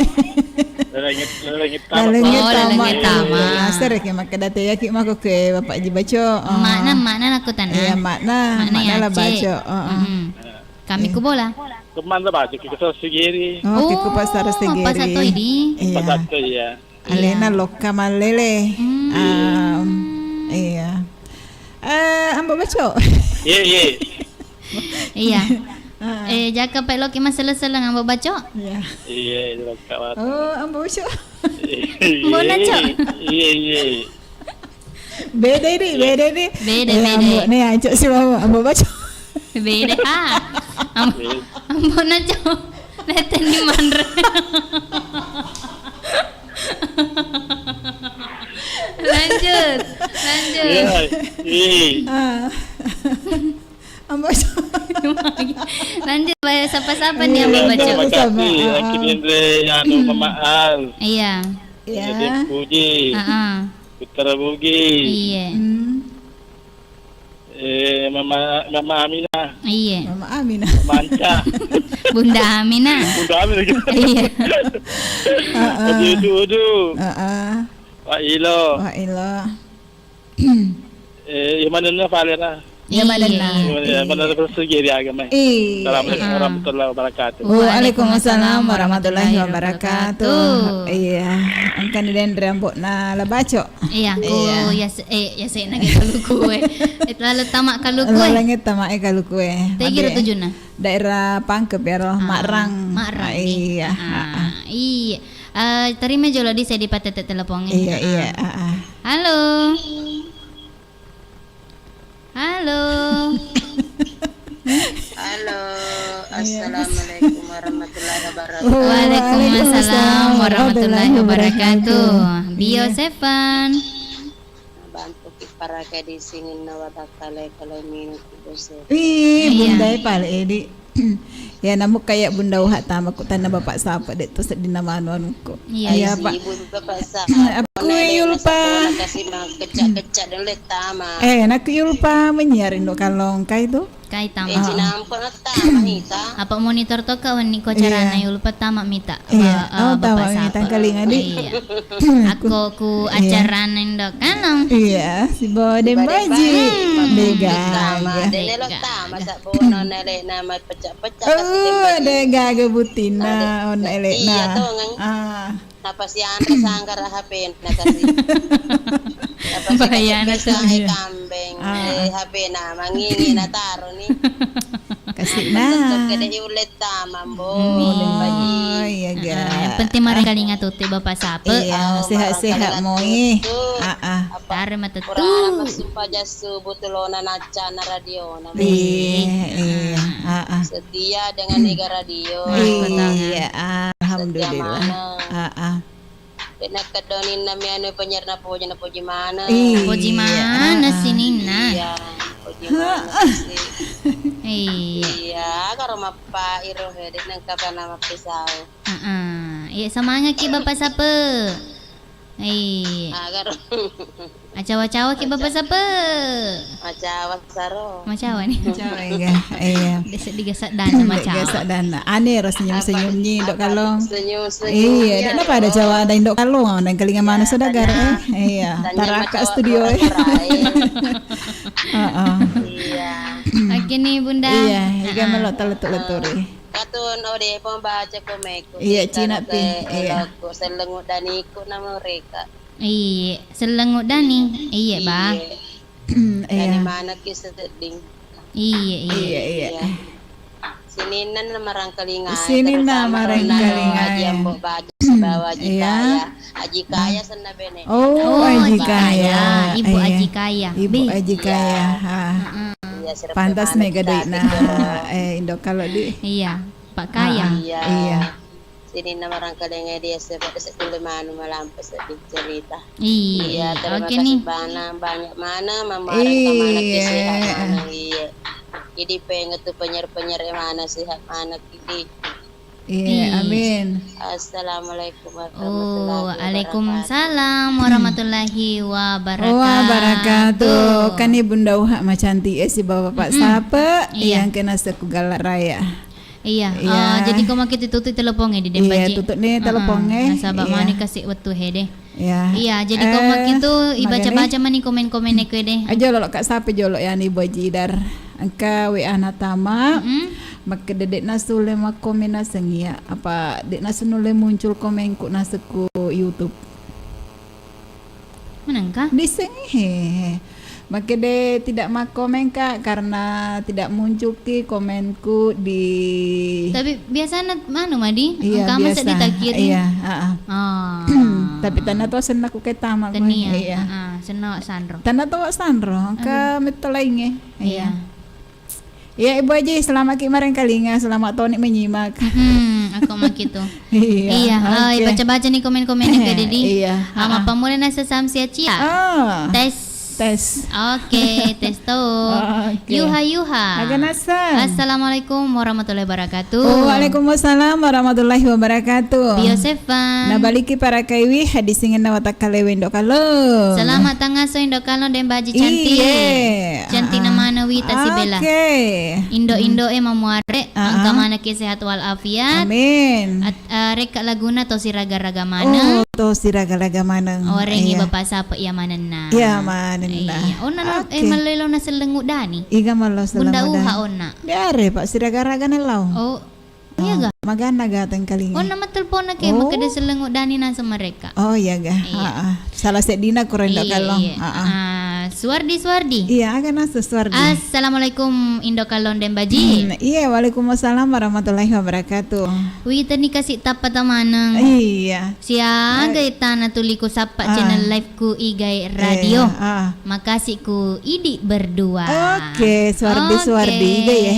Langit, langit tama. Langit tama. Asar ke makkeda te yaki mako ke Bapak Ji baco. Makna, makna aku tanah. Iya, makna. Makna lah baco. Heeh. Kami ku bola. Kemana baco ke Pasar Segiri. Oh, ke Pasar Segiri. Pasar Toidi. Iya. Pasar Toidi ya. Alena lokka mallele. Hmm. Iya. Eh, ambo baco. Iya, iya. Iya. Eh, jaka pe loki massele-seleng ambo baco. Iya. Iya, lokka baco. Oh, ambo baco. Ambo naco. Iya, iya. Beda ini, beda ini. Beda, beda. Ambo ne aco si ambo baco. Beda ha. Ambo naco. Leten di manre. Lanjut, lanjut. Iya, iya. Ah. Ambo. Lanjut, Bapak, sapa-sapa nih, Ambo baco? Terima kasih, Aki Dendre, anu, Mama Al. Iya. Iya. Puji. Heeh. Putra Bugis. Iya. Eh, Mama, Mama Aminah. Iya. Mama Aminah. Manca. Bunda Aminah. Bunda Aminah gitu. Iya. Heeh. Udu, udu, udu. Heeh. Wak Ilo. Wak Ilo. Eh, iya manenna palena. Iya manenna. Iya, manenna persegi ri agama. Iya. Assalamualaikum warahmatullahi wabarakatuh. Waalaikumsalam warahmatullahi wabarakatuh. Iya. Engkani denre ambo'na La Baco. Iya, ko yase-, eh, yase'na ke kaluku e. Eh, lalu tama kaluku e. Lalu tama e kaluku e. Tegi ro tujunna? Daerah Pangkep ya, ro, Ma'rang. Ma'rang. Iya. Iya. Eh, terima jolo di saya di patete telepon ini. Iya, iya. Halo. Halo. Halo, assalamualaikum warahmatullahi wabarakatuh. Waalaikumsalam warahmatullahi wabarakatuh. Bio Sevan. Bantu ki parake di singinna watakkale kalau minum. Wih, iya. Bunda e pale edi. Ya, namu kayak Bunda Uha tama ku tanna Bapak Sapa de' to seddinna manu anukku. Iya. Iya, Pak. Ibu Bapak Sapa. Aku Yulpa. Kasih mau kecak-kecak dan le tama. Eh, naku Yulpa menyiar indo kalong kai tu. Kai tama. Eh, cinampa tama ita. Apa monitor to ka wenni ko carana Yulpa tama mita. Iya. Oh, tama mita kalinga di. Iya. Aku ku acara nendo kalong. Iya, si bawa dembaji. Dega. Dene lo tama sa bono nele nama pecah-pecah. Oh, dega gabutina on elena. Iya to ngang. Ah. Napasianre sanggara H P na kasi. Napasi bayana kasi kambeng. Ah. Eh, H P na mangingi na taro ni. Kasih na. Kede ulet tama mbo. Oh, iya ga. Ah, yang penting mari kalinga tuti Bapak Sapa. Iya, sehat-sehat moi. Ah, ah. Tare mata tu. Masuk pajasu butulona nacana radiona. Iya, iya. Ah, ah. Setia dengan Ega Radio. Iya, alhamdulillah. Setia mana? Ah, ah. Dena kedoninna mi anu penyiar napoji, napoji mana? Iya. Poji mana sininna? Iya, poji mana sih? Iya. Iya, karo mappa iro he, dek nengka kana mappisau. Heeh. Iya, semangat ki Bapak Sape. Iya. Agar. Acawa-cawa ki Bapak Sape. Macawa saro. Macawa ni. Macawa ega. Iya. Desa digasak dana macawa. Digasak dana. Ane ro senyum-senyum ni Indo Kalong. Senyum-senyum. Iya, dana pada cawa ada Indo Kalong, ada kalinga mana saudagar, eh. Iya. Taraka studio, eh. Heeh. Iya. Oke ni Bunda. Iya, iga melo taletu-leturi. Katun ode pembaca komeku. Iya, Cina pi. Iya. Selleng uddaniku nama mereka. Iye, selleng uddani. Iye, Ba. Iye. Iya. Dani manekki sedding. Iye, iye. Iya, iya. Sininna marangkalinga. Sininna marangkalinga. Aji Ambo Baja sibawa Aji Kaya. Aji Kaya senna bene. Oh, Aji Kaya. Ibu Aji Kaya. Ibu Aji Kaya. Ha. Pantas mega duitna. Eh, Indo Kalong di. Iya, Pak Kaya. Iya. Sininna marangkalinga dia sebab sedding manu malampe sedding cerita. Iya, terima kasih bana, banyak mana, mama, mana ke sehat mana, iya. Jadi pengen tuh penyer-penyer mana sehat mana kidi. Iya, amin. Assalamualaikum warahmatullahi wabarakatuh. Waalaikumsalam warahmatullahi wabarakatuh. Wabarakatuh. Kani Bunda Uha macanti e sibawa Bapak Sape yang kena seku galak raya. Iya, jadi ko makitu tutu telepon e di Dembaji. Iya, tutu ni telepon e. Nasaba mani kasi wettu hede. Iya, jadi ko makitu ibaca-baca mani komen-komen e ko de. Aja lolo Kak Sape jolo yani Bajidar. Engka W A natama. Makkeda de'na sulle makkomen naseng iya. Apa de'na sunulle muncul komenku naseng ku YouTube. Menengka? Diseng he. Makkeda tidak makkomen Kak karena tidak muncul ki komenku di. Tapi biasanya manu madi. Iya, engka masa biasa. Ditakiri. Iya, heeh. Tapi tanna to senna ku ketama ku. Tania. Iya. Senna wak sanro. Tanna to wak sanro, engka metto lainge. Iya. Iya, Ibu Aji, selamat ki marengkalinga, selamat toni menyimak. Hmm, aku makitu. Iya, iya, baca-baca nih komen-komen yang kayak Dedi. Iya. Ama pamula nasa samsia cia. Tes. Tes. Oke, tes to. Yuha, yuha. Aga nasa. Assalamualaikum warahmatullahi wabarakatuh. Waalaikumsalam warahmatullahi wabarakatuh. Bio Sefa. Nabaliki para kaiwi hadis ingin nawata kalewe Indo Kalong. Selamat tangaso Indo Kalong dan Baji cantik. Iye. Cantik namana Wita Sibela. Oke. Indo-indo e mamuare, engka maneng ki sehat walafiat. Amin. Rekka laguna to siraga-raga maneng. Oh, to siraga-raga maneng. Orengi Bapak Sape iya manenna. Iya manenna. Onna eh mallo na selleng uddani. Iga mallo selleng uddani. Bunda Uha onna. Diare Pak siraga-raga nellau. Oh. Iya ga? Maganna gateng kalinga. Onna mattelponna ke makkeda selleng uddani naseng mereka. Oh iya ga. Salah seddina kuro Indo Kalong. Suwardi, Suwardi. Iya, aga naseng Suwardi. Assalamualaikum Indo Kalong dan Baji. Iya, waalaikumsalam warahmatullahi wabarakatuh. Witani kasi tappa tamaneng. Iya. Siaga itana tuli ku sappa channel live ku Igai Radio. Makasi ku idi berdua. Oke, Suwardi, Suwardi Igai ya.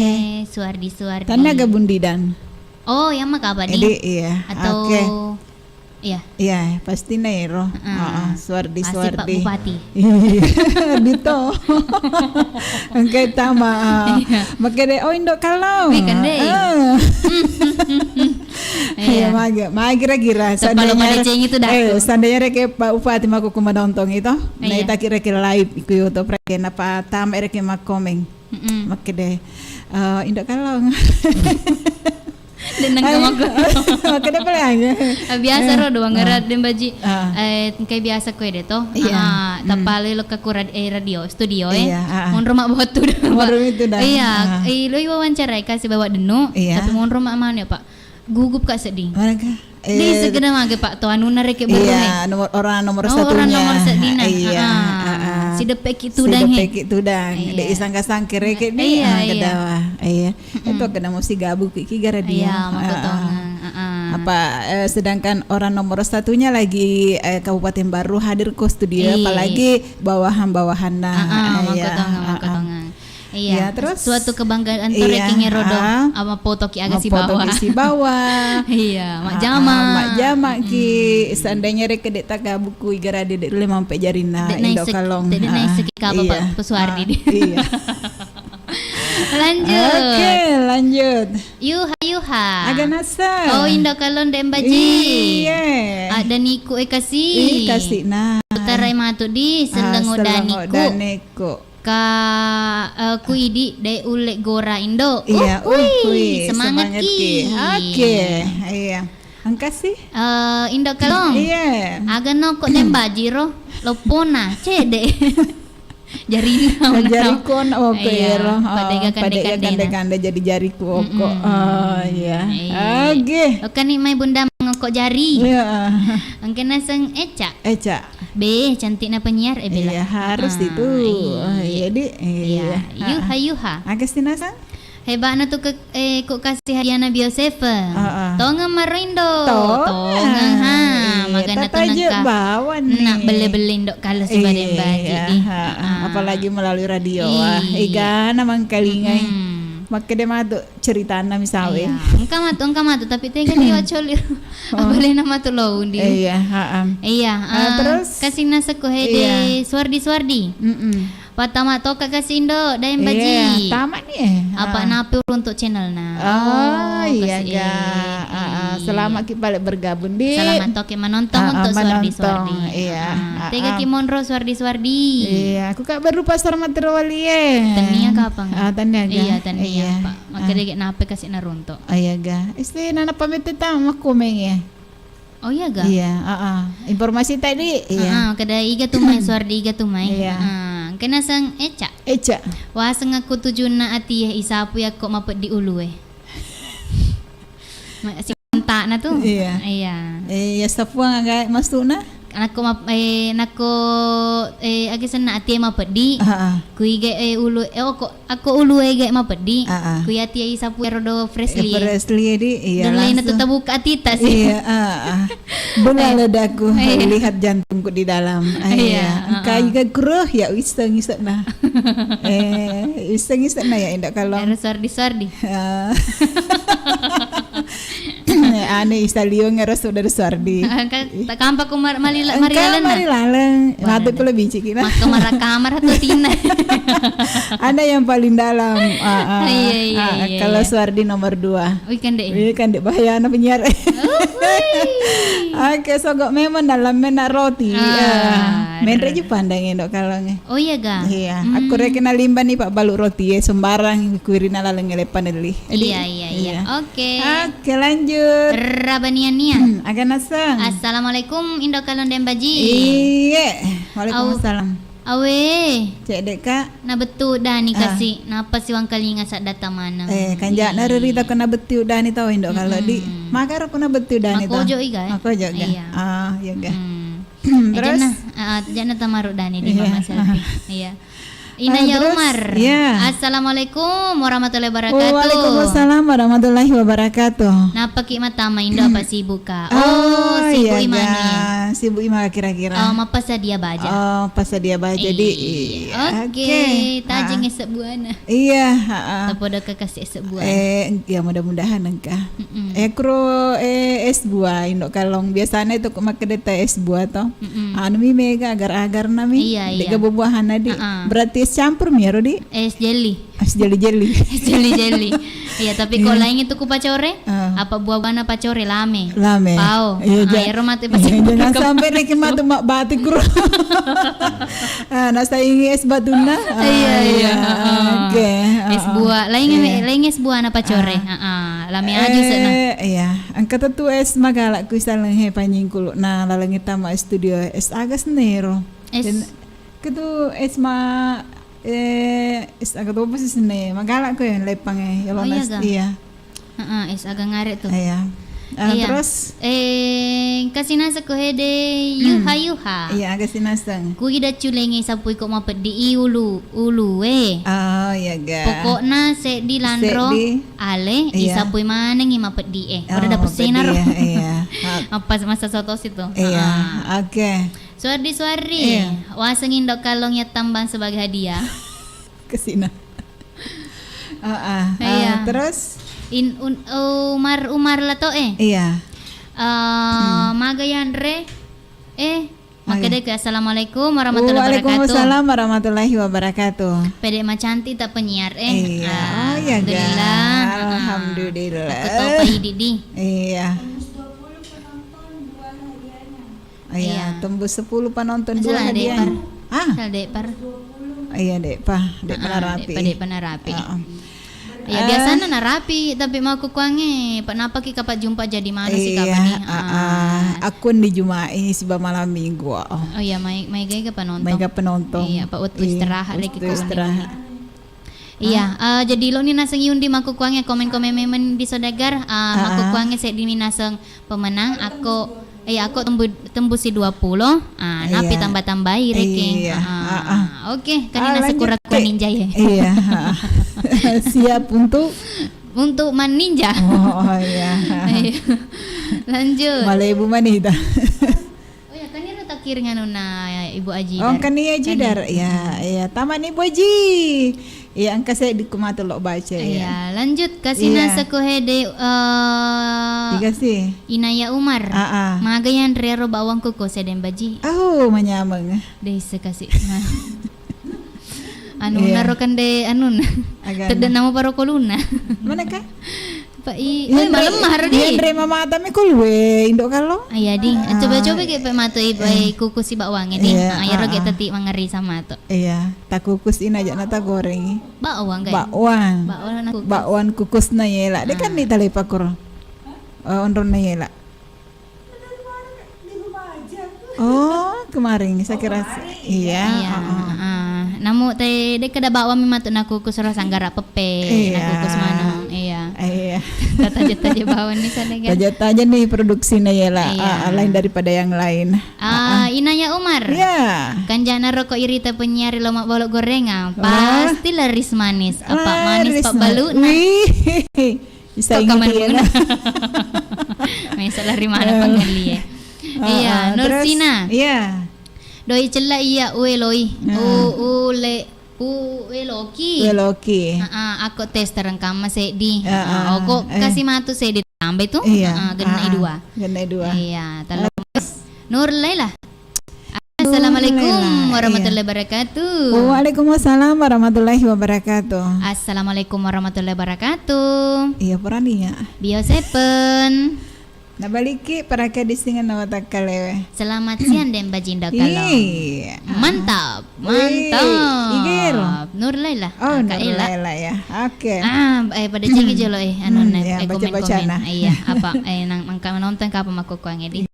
Suwardi, Suwardi. Tanna ga bundidan. Oh, yang maka apa di? Jadi, iya. Atau iya. Iya, pasti na ero. Heeh, Suwardi, Suwardi. Pak Bupati. Iya, dito. Engka tama. Makkeda, oh Indo Kalong. Wih, kan deh. Iya, mage, mage kira-kira. Seandainya pada ceng itu dah. Eh, seandainya reke Pak Bupati mako ku manontong itu, nah itu kira-kira live iku YouTube reke napa tama reke makkomeng. Makkeda, eh, Indo Kalong. Dan nengka mako. Makkeda pale aja. Biasa ro doang ngera dan Baji. Eh, engka biasa koe de to. Iya. Tappa lelo ka ku radio, studio e. Monro mak botu dah. Monro itu dah. Iya, eh lo wawancara kasi bawa denu, tapi monro mak manu ya Pak. Gugup ka sedding. Mana ka? Di segena mage Pak to anuna reke baru. Iya, nomor orang nomor satunya. Orang nomor sedina. Iya. Si depe ki tudang he. Si depe ki tudang. Dek isangka-sangka reke di. Iya, iya. Iya. Itu kena musi gabu ki gara dia. Iya, makotongan. Apa eh, sedangkan orang nomor satunya lagi eh, Kabupaten Baru hadir ke studio, apalagi bawahan-bawahanna. Makotongan, makotongan. Iya, terus suatu kebanggaan to reke ngerodo ama foto ki aga sibawa. Iya, majjama. Majjama ki seandainya reke dek taga buku igara dek lemampe jarina Indo Kalong. Dek naiseki kapa Pak Suwardi. Iya. Lanjut. Oke, lanjut. Yuha, yuha. Aga naseng? Oh, Indo Kalong de' mbaji. Iye. Ada niku e kasi. Ih, kasi na. Utarai matu di, ah, sellengo sellengo daniku. Daniku. Ka, eh, ku idi de' ulle gora Indo. Iya, uh, uh, kui, kui, semangat semangat ki. Ki. Oke, iya. Engka sih? Eh, Indo Kalong. Iya. Aga no ko de' mbaji ro, loppona, cede. Jarina. Oh, jari kono, oh, ko ero. Iya, oh, padega kande-kandena. Padega kande-kande jadi jari koko. Mm-mm. Oh, iya. Iya. Oke. Oke nih, mai Bunda mengokok jari. Iya. Engka naseng Eca. Eca. Be, cantikna penyiar, eh, bela. Iya, harus itu. Ah, iya. Oh, iya, di. Iya. Iya. Yuha, yuha. Aga sih naseng? Heba'na tu ke, eh, ko kasi hadiah Nabi Yosef. Heeh. Tongeng maro Indo. Tongeng. Tongeng, ha. Iya, magana tataje tenengka. Bawan nih. Nak belle-belle Indo kalau si baden baji, iya, ih. Heeh. Heeh. Apalagi melalui radio, ah. Iya. Ega na mangkalingai. Mm-mm. Makkeda matu ceritana misawe. Iya. Engka matu, engka matu, tapi tega liwa coli. Oh. Abalena matu lo undi. Iya, heeh. Iya, ah, eh, terus? Kasih nasakku hede, iya. Suwardi, Suwardi. Mm-mm. Pattama toka kasi Indo, daeng baji. Iya, tama nih, eh. Apa napi uruntuk channelna? Oh, iya, kasi, ga. Eh, ah, ah. Iya. Selamat ki balik bergabung, di. Selamat toke menonton, ah, ah, untuk Suwardi, menonton, Suwardi. Iya. Ah, ah, tega ki monro Suwardi, Suwardi. Iya, aku kak baru pasar Materowali, eh. Tania kapang? Ah, tania ga? Iya, tania, iya. Pak. Maka dege nape kasi naruntuk. Oh, iya, ga. Isti nana pamit ta makkomeng, ya. Oh iya ga? Iya, heeh. Informasi tadi, iya. Heeh, kada iga tu mai, Suwardi iga tu mai. Iya. Heeh. Kena sang Eca. Eca. Waseng aku tujunna atie, isapu yakko mapeddi ulue. Ma-, si kontakna tu. Iya. Iya. Eh, iya, sapuang aga masukna? Nakko map-, eh, nakko, eh, agi senna atie mapeddi. Heeh. Kuiga, eh, ulu, eh, oko Akko ulu ege mapeddi, ah, ah. Ku yati isapu ero do Freslie. Eh, Freslie di, iya, dan lain langsung. Tetap buka atita sih. Iya, ah, ah. Benar ledaku, iya. Lihat jantungku di dalam. Ah, iya, iya. Engka ah, ah. Juga kuro, ya wiseng isek nah. Eh, wiseng isek nah ya, indak kalau. Ero Suwardi, Suwardi. Ah. Anu, Isa Liong ero sudah Suwardi. Ah, ka-, takampa ku mar-, malila-, engka marilaleng na. Marilaleng. Wah, mati ada. Pula biciki na. Maka marakamar atau tina. Ada yang paling dalam. Ah, ah. Iya, iya, ah, iya, kalau iya. Suwardi nomor dua. Wih, kan dek. Wih, kan dek bahaya anak penyiar. Oh, wih. Oke, sogok memang dalam mena roti. Ah, ah. Menre ji pandang endok kalonge. Oh iya ga? Iya, hmm. Aku rekena limba nih Pak balu roti ya sembarang kuirina laleng ngelepan eli. Iya, iya, iya. Iya. Oke. Oke, lanjut. Rabanian-nian. Hmm, aga naseng. Assalamualaikum, Indo Kalong Dembaji. Iye. Waalaikumsalam. Awe. Cek dek, Kak. Na betu dani ah. Kasi. Napa siwang kalinga sadda tamana. Eh, kan iya, jana iya, rerita iya. Kena betu dani tau Indo Kalong di. Mm-mm. Maka aku na betu dani tau. Makojo iga, eh? Makojo ga? Iya. Ah, iya ga. Mm. Eh, terus? Jana, ah, jana tamaru dani di iya. Mama Selfie. Iya. Ina ah, ya terus? Umar. Iya. Assalamualaikum warahmatullahi wabarakatuh. Waalaikumsalam warahmatullahi wabarakatuh. Napaki matama Indo apa sibuk, Kak? Oh, oh, sibuk iya, imanu ga. Ya. Sibuk ima kira-kira. Oh, mappasadia baja. Oh, pasadia baja di. Iya. Iya. Oke, oke. Tajeng ah. Ese buana. Iya, ha. Tapodo ke kasi ese buana. Eh, ya mudah-mudahan engka. Mm-mm. Eh, kuro, eh, es buah, Indo Kalong. Biasanya itu kok makkeda teh es buah toh. Mm-mm. Anu mi mega agar-agar nami. Iya, iya. Dega buah-buahan adi. Heeh. Berarti es campur mi ero di? Es jelly. Es jelly-jelly. Es jelly-jelly. Iya, tapi kok iya. Lain itu ku pacore, ah. Apa buah-buahna pacore lame. Lame. Pao. Iya, ah, ja-, ero mate pas iya, jangan sampai reke mate mak batik, bro. Ah, nasaingi es batuna. Ah, iya, iya. Iya. Ah, oke. Es ah, buah. Lain iya. Lain es buahna pacore. Ah. Ah, ah. Lame aja sana. Eh, iya. Engka tu es magala ku saleng he panjing kulu. Nah, laleng tama studio es agas nero. Es. Dan, ketu es ma Eh, es aga topa sih sene. Magala ko ya lepang eh. Ya oh, iya, lonas, ga? Iya. Heeh, es aga ngare tuh. Iya. Eh, iya. Terus? Eh, kasih nasa ko hede yuha-yuha. Iya, kasih nasa. Kui da culenge sapui ko mapeddi i ulu, ulu eh. Oh, iya ga. Pokokna seddi lanro seddi. Ale, iya. Isapui manengi mapeddi eh. Udah oh, dapet sinar. Iya, iya. Apa masa sotos itu? Iya, oke. Suwardi, Suwardi. Iya. Waseng Indo Kalong ya tambang sebagai hadiah. Kesina. Heeh. Iya. Ah, terus? In, un, Umar, Umar Lato eh. Iya. Eh, hmm. Maga yanre. Eh, maga. Makkeda ke assalamualaikum warahmatullahi wabarakatuh. Waalaikumsalam warahmatullahi wabarakatuh. Pede macantik tak penyiar eh. Iya. Ah, oh, iya, alhamdulillah. Ga. Alhamdulillah. Alhamdulillah. Aku tau pa idi di. Iya. Iya, iya, tembus sepuluh penonton, dua hadiahnya. Ah. Salah, Dek Par. Iya, Dek Pa. Dek Pa narapi. Dek Pa, Dek Pa narapi. Heeh. Ya, biasanya narapi, tapi makkukkuangnge, pa napaki kapang jumpa jadi manusia. Iya, kapang ni. Ah, ah. Aku di Jumat ini siba malam minggu. Oh iya, mai, mai gaga penonton. Mai gaga penonton. Iya, pa wettu istirahat, wettu istirahat. Iya, eh, jadi lo ni naseng undi makkukkuangnge, komen-komen memeng di Saudagar, eh, makkukkuangnge seddi mi naseng pemenang, ako, eh, ako tembu-, tembusi dua puluh, ah, napi tambah-tambahi rekeng. Iya. Ah, ah. Oke, kan ini naseng kura-kura ninja ya. Iya. Siap untuk, untuk maninja. Oh, iya. Iya. Lanjut. Malebu manita. Oh ya, kan iyaro takkiring anunna Ibu Aji Dar. Oh, kan iya Aji Dar. Iya, iya. Tamat nih, Bu Aji. Iya, engka seddi ku matu lo baca, iya. Iya, lanjut. Kasih nasa ko hede, eh, Inaya Umar. Ah, ah. Maga yang rero bawang kukus ya, Den Baji. Oh, manyameng. Desa kasih. Anu, naro kande anun. Agana. Tedde nama paro koluna. Mana, Kak? Pa i, eh, malemma haro di. Iya, Andre, mama tami ko luwe, indo kalo. Iya di. Ah, coba-coba ke pe matu i, eh, kukus i bakwangnge di. Iya, ah, iyaro ke teti mangeri sama tu. Iya, takukus ina aja na tagorengi. Bakwan, guys. Bakwan. Bakwan kukus. Bakwan kukus na yela. De kan ni talepa kuro. Eh, onron na yela. Oh, kemarin saya kira. Iya, heeh. Namu te de kada bawa memang tu nakukus ro sanggara pepe, nakukus manuk, iya. Iya. Taja-taja bawa ni sana kan. Taja-taja ni produksi na yela, ah, lain daripada yang lain. Ah, Inaya Umar. Iya. Kan jana roko irita penyiar lo mak bolok gorengan, pasti laris manis. Apa manis pak balu na. Wih. Isa ingat iya. Mesa lari mana pangelli e. Iya, Nursina. Iya. Doi cella iya ue loi. U, u, le, u, ue loki. Ue loki. Heeh, ako tes terengkama seddi. Heeh, oko kasi matu seddi tambai tu. Iya. Heeh, genna i dua. Genna i dua. Iya, talo. Nur Laila. Assalamualaikum warahmatullahi wabarakatuh. Waalaikumsalam warahmatullahi wabarakatuh. Assalamualaikum warahmatullahi wabarakatuh. Iya, purania. Bio sepen. Nabaliki paraka disingan nawa takkalewe. Selamat siang, Den Bajindo Kalong. Iya. Mantap, mantap. Igero. Nur Laila. Oh, Nur Laila ya. Oke. Ah, eh, pada jengi jolo eh, anu, eh, komen-komen. Iya, apa, eh, nang mangka menonton kapa makkukkuangnge di.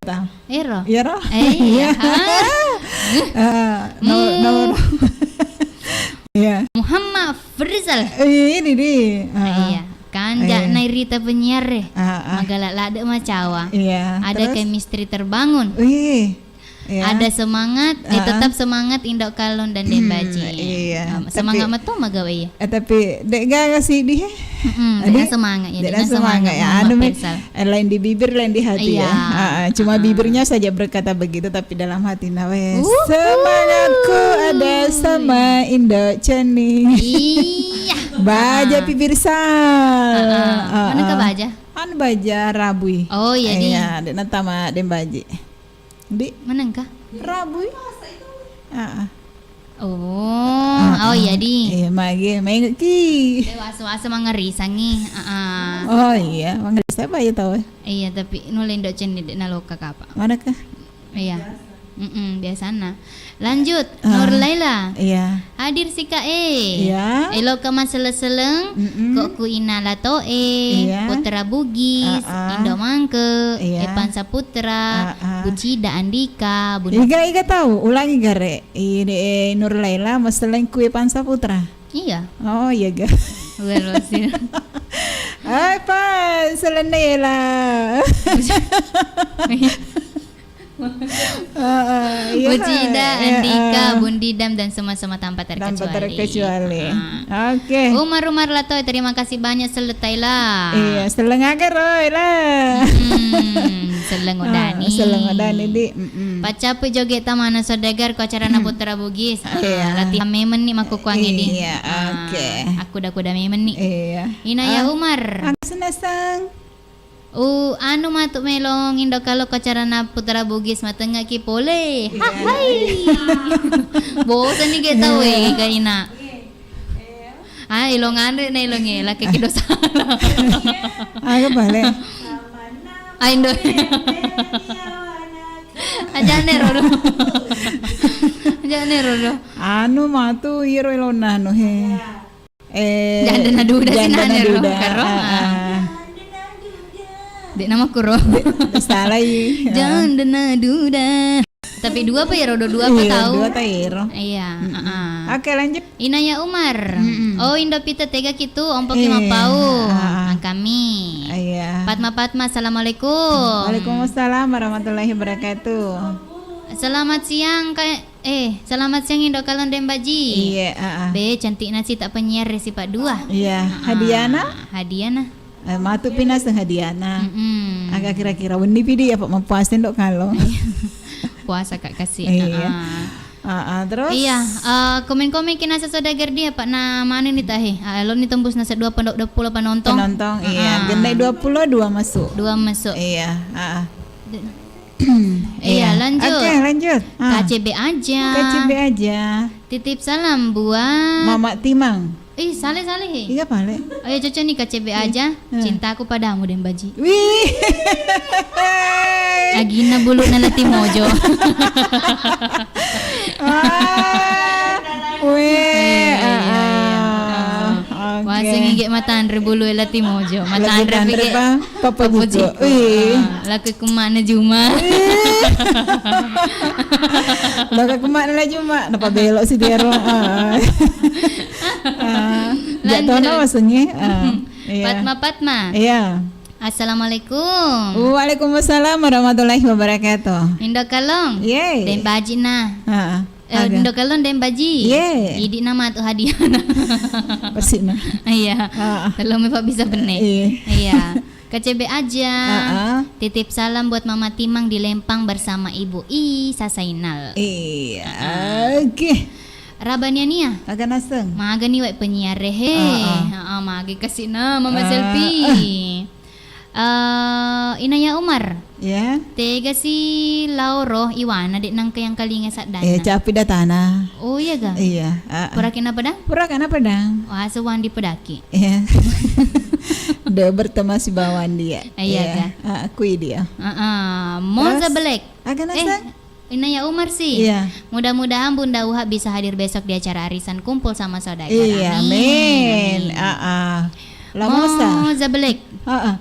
Ero. Ero? Eh, iya. Eh, nomor, nomor. Iya. Muhammad Frizal. Eh, ini di. Ah, iya. Kanja nairita penyiar e. Ah, ah. Magala lade macawa. Iya. Ada chemistry terbangun. Wih. Iya. Ada semangat, eh, tetap semangat Indo Kalong dan Den Baji. Iya. Semangat metu magawe ya. Eh, tapi dek gaga sih di he. Mm-mm, dek semangat ya, dek semangat ya. Anu, Muhammad Frizal. Eh, lain di bibir, lain di hati ya. Iya. Ah, ah, cuma bibirnya saja berkata begitu, tapi dalam hati nah, weh, semangatku ada sama Indo Ceni. Iya. Baja pibir sal. Ah, ah. Mana ke baja? Anu baja rabui. Oh, iya, di. Iya, dek natama Den Baji. Di. Mana engka? Rabui. Ah, ah. Oh, oh iya di. Iya, magi, maingekki. Eh, wasa-wasa mangerisangi. Heeh. Oh iya, mangerisa apa ya tau? Iya, tapi nulle Indo Ceni dek naloka kapa. Mana kah? Iya. Mm-mm, biasana. Lanjut, Nur Laila. Iya. Hadir sika e. Iya. Eloka maseleng-seleng, ko ku ina lato e, Putra Bugis, Indo Mangke, Epan Saputra, Bucida Andika, Bun- Iga, iga tau, ulangi gare. Ini, eh, Nur Laila, maseleng kue Pansa Putra. Iya. Oh, iya ga. Well, sih. Apa? Selena Yela. Heeh, iya, Bujida, iya, Andika, Bundidam, dan semua-semua tanpa terkecuali. Tanpa terkecuali. Ah. Oke. Umar, Umar Latoe, terima kasih banyak, Seletaila. Iya, seleng aga, Roy, lah. Hmm, seleng odani. Seleng odani, di. Mm-mm. Paccapu joget tamana saudagar ko acarana Putra Bugis. Iya. Ah, latihan memeng ni makkukkuangnge di. Iya, oke. Ah, aku kuda-kuda memeng ni. Iya. Inaya Umar. Aku senasang. Uh, anu matu melong Indo Kalo ko acarana Putra Bugis matengngaki pole. Iya. Hahai. Bosan ni ge tau e, kaina. Ah, elo nganre na elonge, lakeki dosa. Aga pale? Ah, indo. Ajane rodo. Ajane rodo. Anu matu iro elonna anu he. Eh, janda naduda janda sinane ro, naduda. Karo? Ah, ah. Dek nama kuro. Salai. Janda naduda. Tapi dua apa ya, rodo dua apa? Iya, tahu? Dua tahu ya, ro. Iya, mm-mm. Heeh. Oke, lanjut. Inaya Umar. Mm-mm. Oh, Indo Pita tega kitu, ompoki eh, mapau. Ah, ah. Nang kami. Iya. Fatma Fatma, assalamualaikum. Waalaikumsalam warahmatullahi wabarakatuh. Selamat siang, Kak. Eh, selamat siang, Indo Kalong Dembaji. Iya, ah, ah. Be, cantikna si tak penyiar resi Pak dua. Iya, ah, hadiahna? Hadiahna. Eh, matu pinaseng hadiahna. Mm-mm. Aga kira-kira wenni pidi apa mapuasa Indo Kalong? Puasa, Kak, kasih. Iya. Ah, ah. Ah, ah, terus? Iya, eh, komen-komen kina sesudah gerdi apa na mana ni tahe? Ah, lo ni tembus nasa dua puluh, dua puluh penonton. Penonton, iya. Ah, ah. Genai dua puluh dua masuk. Dua masuk. Iya, ah, ah. De- Iya, iya, lanjut. Oke, lanjut. Ah. K C B aja. K C B aja. Titip salam buat Mama Timang. Ih, saleh, saleh, he. Iya, pale. Oh ya, cocok nih K C B aja. Ah. Cintaku padamu, Dembaji. Wih. Agina bulu nalati mojo. Ah. Weh, iya, iya, iya, ah, ah. Ah, oke. Waseng ige matanre bulu lati mojo. Lagi matanre tanre pige. Pa- Papa Papa Juko. Juko. Wih. Ah, laku kumana Juma. Wih. Laku kumana la Juma. Napa belok si Dero. Ah. Ah. Jak lanjut. Tono masengnge. Ah. Iya. Fatma, Fatma. Iya. Assalamualaikum. Waalaikumsalam warahmatullahi wabarakatuh. Indo Kalong. Yeay. Dembaji na. Ah, ah. Eh, aga. Indo Kalong Dembaji. Ye. Idi na matu hadiahna. Pasti na. Iya. Ah. Kalau memang bisa benne. Iya. Iya. K C B aja. Ah, ah. Titip salam buat Mama Timang di Lempang bersama Ibu I Sasainal. Iya. Ah. Oke. Rabania Nia. Aga naseng. Magani wae penyiar rehe. Ah, ah. Ah, ah, magi kasih na Mama Selfie. Ah. Eh, Inaya Umar. Ya. Tega si lao ro iwana dek nangka yang kalinga saddanna. Eh, capi datana. Oh, iya ga? Iya, ah, ah. Pura kena pedang? Pura kena pedang. Wah, sewang dipedaki. Iya. Dia berteman si bawang dia. Iya, iya, ga? Ah, akui dia. Ah, ah. Terus? Moza Black. Aga naseng? Eh, Inaya Umar sih. Iya. Mudah-mudahan Bunda Uha bisa hadir besok di acara arisan kumpul sama saudara. Iya, amin. Amin. Amin. Ah, ah. Lamosa. Moza Black. Ah, ah.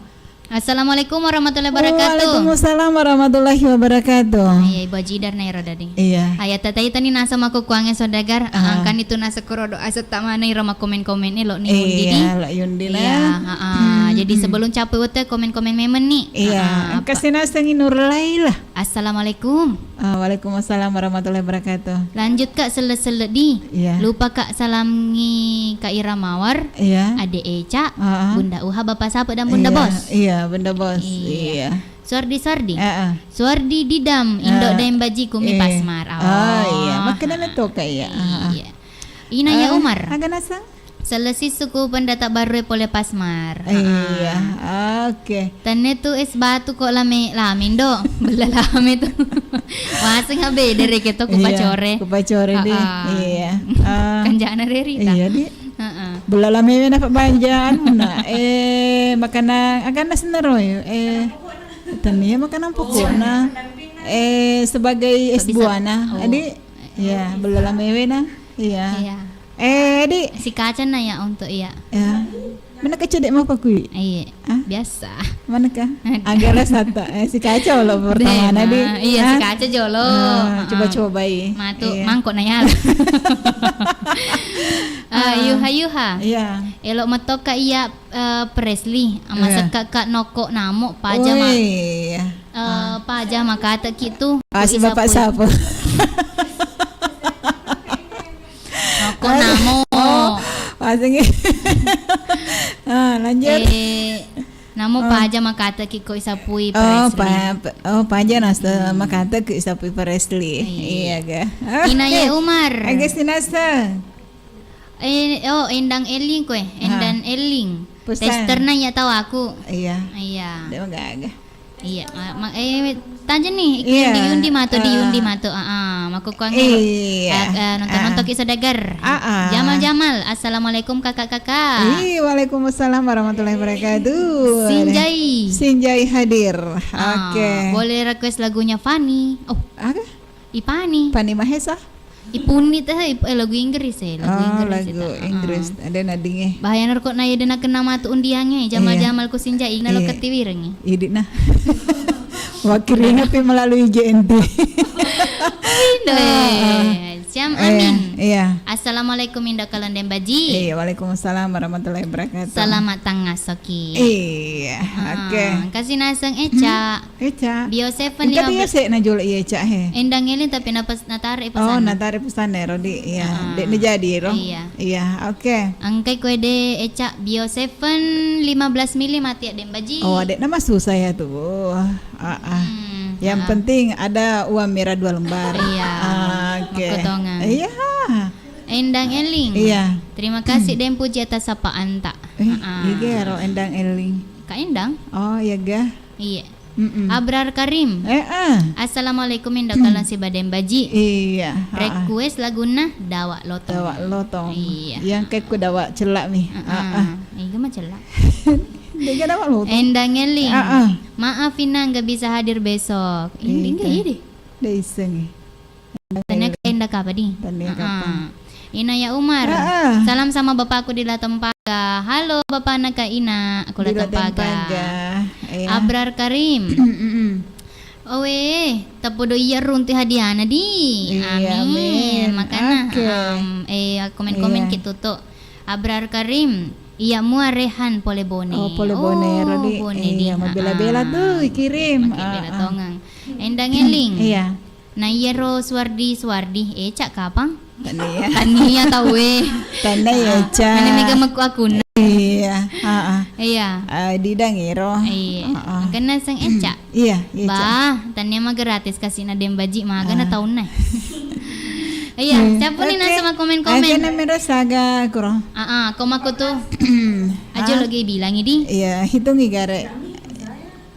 Assalamualaikum warahmatullahi wabarakatuh. Waalaikumsalam warahmatullahi wabarakatuh. Iya, Ibu Haji Dar na ero tadi. Iya. Ayat tadi tadi nasa makukuange saudagar, ah, angkani tu nasa kurodo asa tak mana iro makomen-komen ni lo ni undi di. Iya, lo undi lah. Iya, ha, ha. Hmm, hmm. Jadi sebelum capek waktu komen-komen memang ni. Iya, ha, ha, engka apa? Sina sengi Nurlailah. Assalamualaikum. Ah, waalaikumsalam warahmatullahi wabarakatuh. Lanjut, Kak, sellet-sellet di. Iya. Lupa, Kak, salangi Kak Ira Mawar, iya. Ade Eca, heeh. Bunda Uha, Bapak Sape, dan Bunda Bos. Iya, iya, Bunda Bos. Iya. Iya. Suardi, Suardi. Heeh. Suardi Didam, Indo, eh, Daeng Baji, Kumi, eh. Pasmar. Oh, iya. Oh, makkeda heeh. Metoka, iya. Heeh. Iya. Inaya, eh, Umar. Aga naseng? Selesai suku pendata baru pole Pasmar. Iya, heeh. Oke. Tenne tu es batu kok lame, lame, Indo. Bella lame tu. Waseng abe dere keto ku pacore. Iya, ku pacore di. Heeh. Iya. Ah. Kanjana reri ta. Iya, di. Heeh. Bella lame we na pabanja anu na. Eh, makanan, aga naseng naro, eh, tania makanan pokokna. Eh, sebagai es buahna. Oh. Adi, iya, bella lame we na. Iya. Iya. Eh, di. Si kaca na ya untuk iya. Ya. Mana kaca dek mau pakui? Iya. Ah? Biasa. Mana kah? Aduh. Agak rasa tak? Eh, si kaca lo pertama na di. Deh, nah, iya, si kaca jolo. Ah, heeh. Coba-cobai. Matu, iya. Mangkok na ya. Ah, ah. Yuha, Yuha. Iya. Elok metoka iya, eh, Presli. Iya. Masekka ka noko namo paja ma. Wih. Eh, ah. Paja makateki tu. Ah, si bapak siapa? Noko namo. Oh, pasengi. Ah, lanjut. Eh, namo paja makateki ko isapui Presli. Oh, pa-, pa-, oh, paja nasa makateki isapui Presli. Iya. Iya ga? Oke. Inaya Umar. Oke, sinasa. Eh, oh, Endang Eling koe. Ha. Endang Eling. Pesan. Testerna iya tau aku. Iya. Iya. Dek magaga. Iya, ma- ma- eh, tajeng ni, iki Iya. diundi matu, Ah. diundi matu. Ah, ah, makkukkuangngi. Iya. Ah, ah, nonton-nonton Ah. ki saudagar. Ah, ah. Jamal, Jamal. Assalamualaikum kakak-kakak. Ih, waalaikumsalam warahmatullahi wabarakatuh. Sinjai. Sinjai hadir. Ah, Oke. boleh request lagunya Fanny. Oh, Aga? Ipani. Pani Mahesa? Ipuni teh, ip- eh, lagu Inggris eh, lagu Oh, Inggris lagu itu. Ah. Inggris. Ada nadinge. Bahaya narko na iya dena kena matu undiange, Jamal-Jamal ku sinjai, na lo Iya. ketiwirengi. Idi na. Wakiringa pi melalui J N T. Indo Ah, ah. eh. Siam Eh, Amin. iya. Assalamualaikum Indo Kalondeng Baji. Iya, waalaikumsalam warahmatullahi wabarakatuh. Selamat tangasoki. Iya, Ah, oke. Kasih naseng Eca. Eca. Bio Seven Engka lima belas. Tiga se na jolo iya Eca he. Endang Elin tapi napas natare Oh, pesan. Natare pesan ero di. Iya, Ah, dek na jadi ro. Iya. Iya, oke. Engkai kue de Eca Bio Seven lima belas mili mati ya Dembaji. Oh, dek nama susah ya tuh. Ah, ah. Hmm, Yang ah. penting ada uang merah dua lembar. Iya. Ah, oke. Makotongan. Iya. Endang Eling. Iya. Terima kasih Deng Puji atas sapaanta. Eh, Ah. Iya ro Endang Eling. Kak Endang? Oh, iya ga. Iya. Mm-mm. Abrar Karim. Eh, ah. Assalamualaikum Indo Kalong Siba Dembaji. Iya. Ah, ah. Request lagunna Dawa Lotong. Dawa Lotong. Iya. Yang kekku dawa celak mi. Ah, Ah, ah. ah. Iga mah celak. Dega dawa lotong. Endang Eling. Ah, ah. Maaf Ina nggak bisa hadir besok. Ini Iya. enggak iya deh. Dei sengi. Tania ka enda kapa di? Tania Ah, kapa? ah. Inaya Umar. Ah, ah. Salam sama bapakku di Latempaga. Halo bapana Kak Ina, aku Di Latempaga. Latempaga. Iya. Abrar Karim. Mm-mm. Owe, tapodo iya runtu hadiana di. Iya, Amin. Amin. Makana Oke. um, eh komen-komen Iya. ki tutu. Abrar Karim, iya mua Rehan pole Bone. Oh, pole Bone, Oh, Rodi. Bone di. Iya, mabela-bela Ah, tuh kirim. Mabela Ah, ah. tongeng. Endang Eling. Iya. Na iyaro Suwardi, Suwardi, Eca kapang? Tania. Tania tauwe. Tania ya, Ah, Ca. Mana mega mekku akunna. Iya, heeh. Iya. Ah, didang ero. Iya. Heeh. Makana seng Eca. Iya, iya, Ca. Bah, tania ma gratis kasina Dembaji magana Ah. taunna. Iya, Iya. siapa nih Oke. nasa ma komen-komen? Oke, namero saga kuro. Ah, ah, ko mako tuh. Aja Ah. lagi bilang ini. Iya, hitungi gare.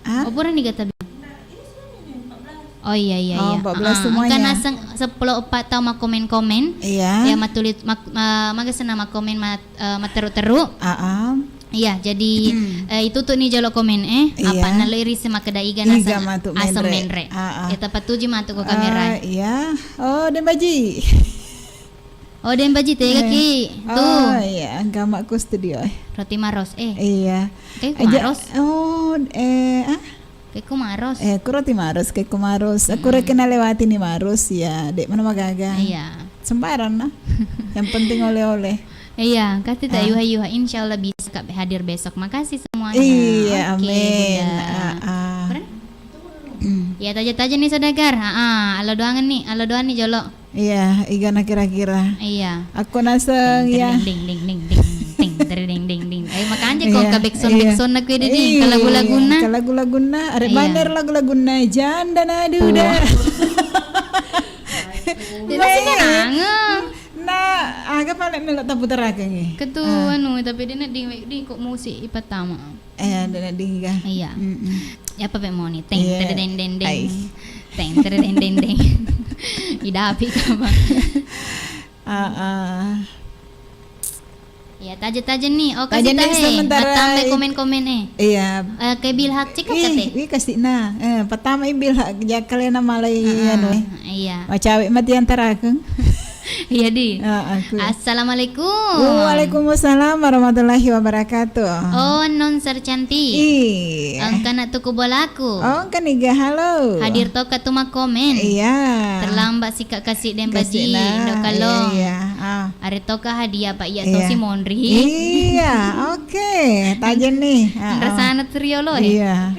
Ah? Opura nih kata Oh iya iya Oh, iya. empat belas Ah, semuanya. Engka naseng sepuluh empat tau makkomen-komen. Iya. Ya matulit mak, eh, maga senna makkomen mat, eh, matteru-teru. Ah, ah. Iya, jadi eh, itu tuh nih jolo komen eh. Iya. Apa naloi risi makkeda iga Iga naseng matu aso menre. menre. Ah, ah. Ya tapatuju matu ko kamera. Ah, iya. Oh, Dembaji. Oh, Dembaji tega Eh. ki. Tuh. Oh, iya, gamakku studio eh. Roti Maros eh. Iya. Kayak Aja, Maros. Oh, eh, ah? Kayak Maros. Eh, aku roti Maros, kayak Maros. Aku Mm-mm. reken lewati nih Maros, ya, dek mana magaga. Iya. Sembarang nah. Yang penting oleh-oleh. Iya, kati tak Ah. yuha-yuha. Insya Allah bisa Kak hadir besok. Makasih semuanya. Iya, Oke, amin. Bunda. Ah, ah. Keren? Mm. Ya, taja-taja nih saudagar. Ah, ah. Alo doangan nih, alo doang nih jolo. Iya, igana kira-kira. Iya. Aku naseng, Ting, ya. Tering, ding, ding, ding, ding, ting, tering, ding, ding, ding. Eh, makanya Iya, kok ke backsound, iya. Backsound aku ada di, Iya, ke lagu-lagunya. Ke lagu-lagunya. Ada Iya. banner lagu-lagunya. Janda na duda. Wah. Dia masih Weh. kenangan. Nah, aga paling melok tak putar akeng, eh. Ketua Ah. anu, tapi dia nak di, di kok musik i pertama. Eh, ada na dingga. Iya. Mm-mm. Ya, apa pe moni? Teng, Iya. Teng, teng, teng, teng. Ai. Teng, teng, teng, teng, teng. Idapi kama. Ah, ah. Ya, taja-taja nih. Oh, Taja kasih nih tahe. Sementara Tambah i- komen-komen, eh. Iya. Eh, kayak Bilhak cek Ih, kate. Ih, kasih nah. Eh, pertama i Bilhak, ja kalian malai Ah, anu, eh. iya. Macawe mati antara aku. Iya, di. Ah, aku. Assalamualaikum. Waalaikumsalam warahmatullahi wabarakatuh. Oh, non sercanti. Iya. Engka nak tuku bolaku. Oh, engka niga, halo. Hadir toka tu makkomen. Iya. Terlambat sika kasih Dembaji. Kasih nah. Dok kalo. Iya, iya. Ah. Are toka hadiah Pak iya Iya. tosi monri. Iya, oke. Tajen nih. Ah, ah. Rasana trio lo, eh. Iya.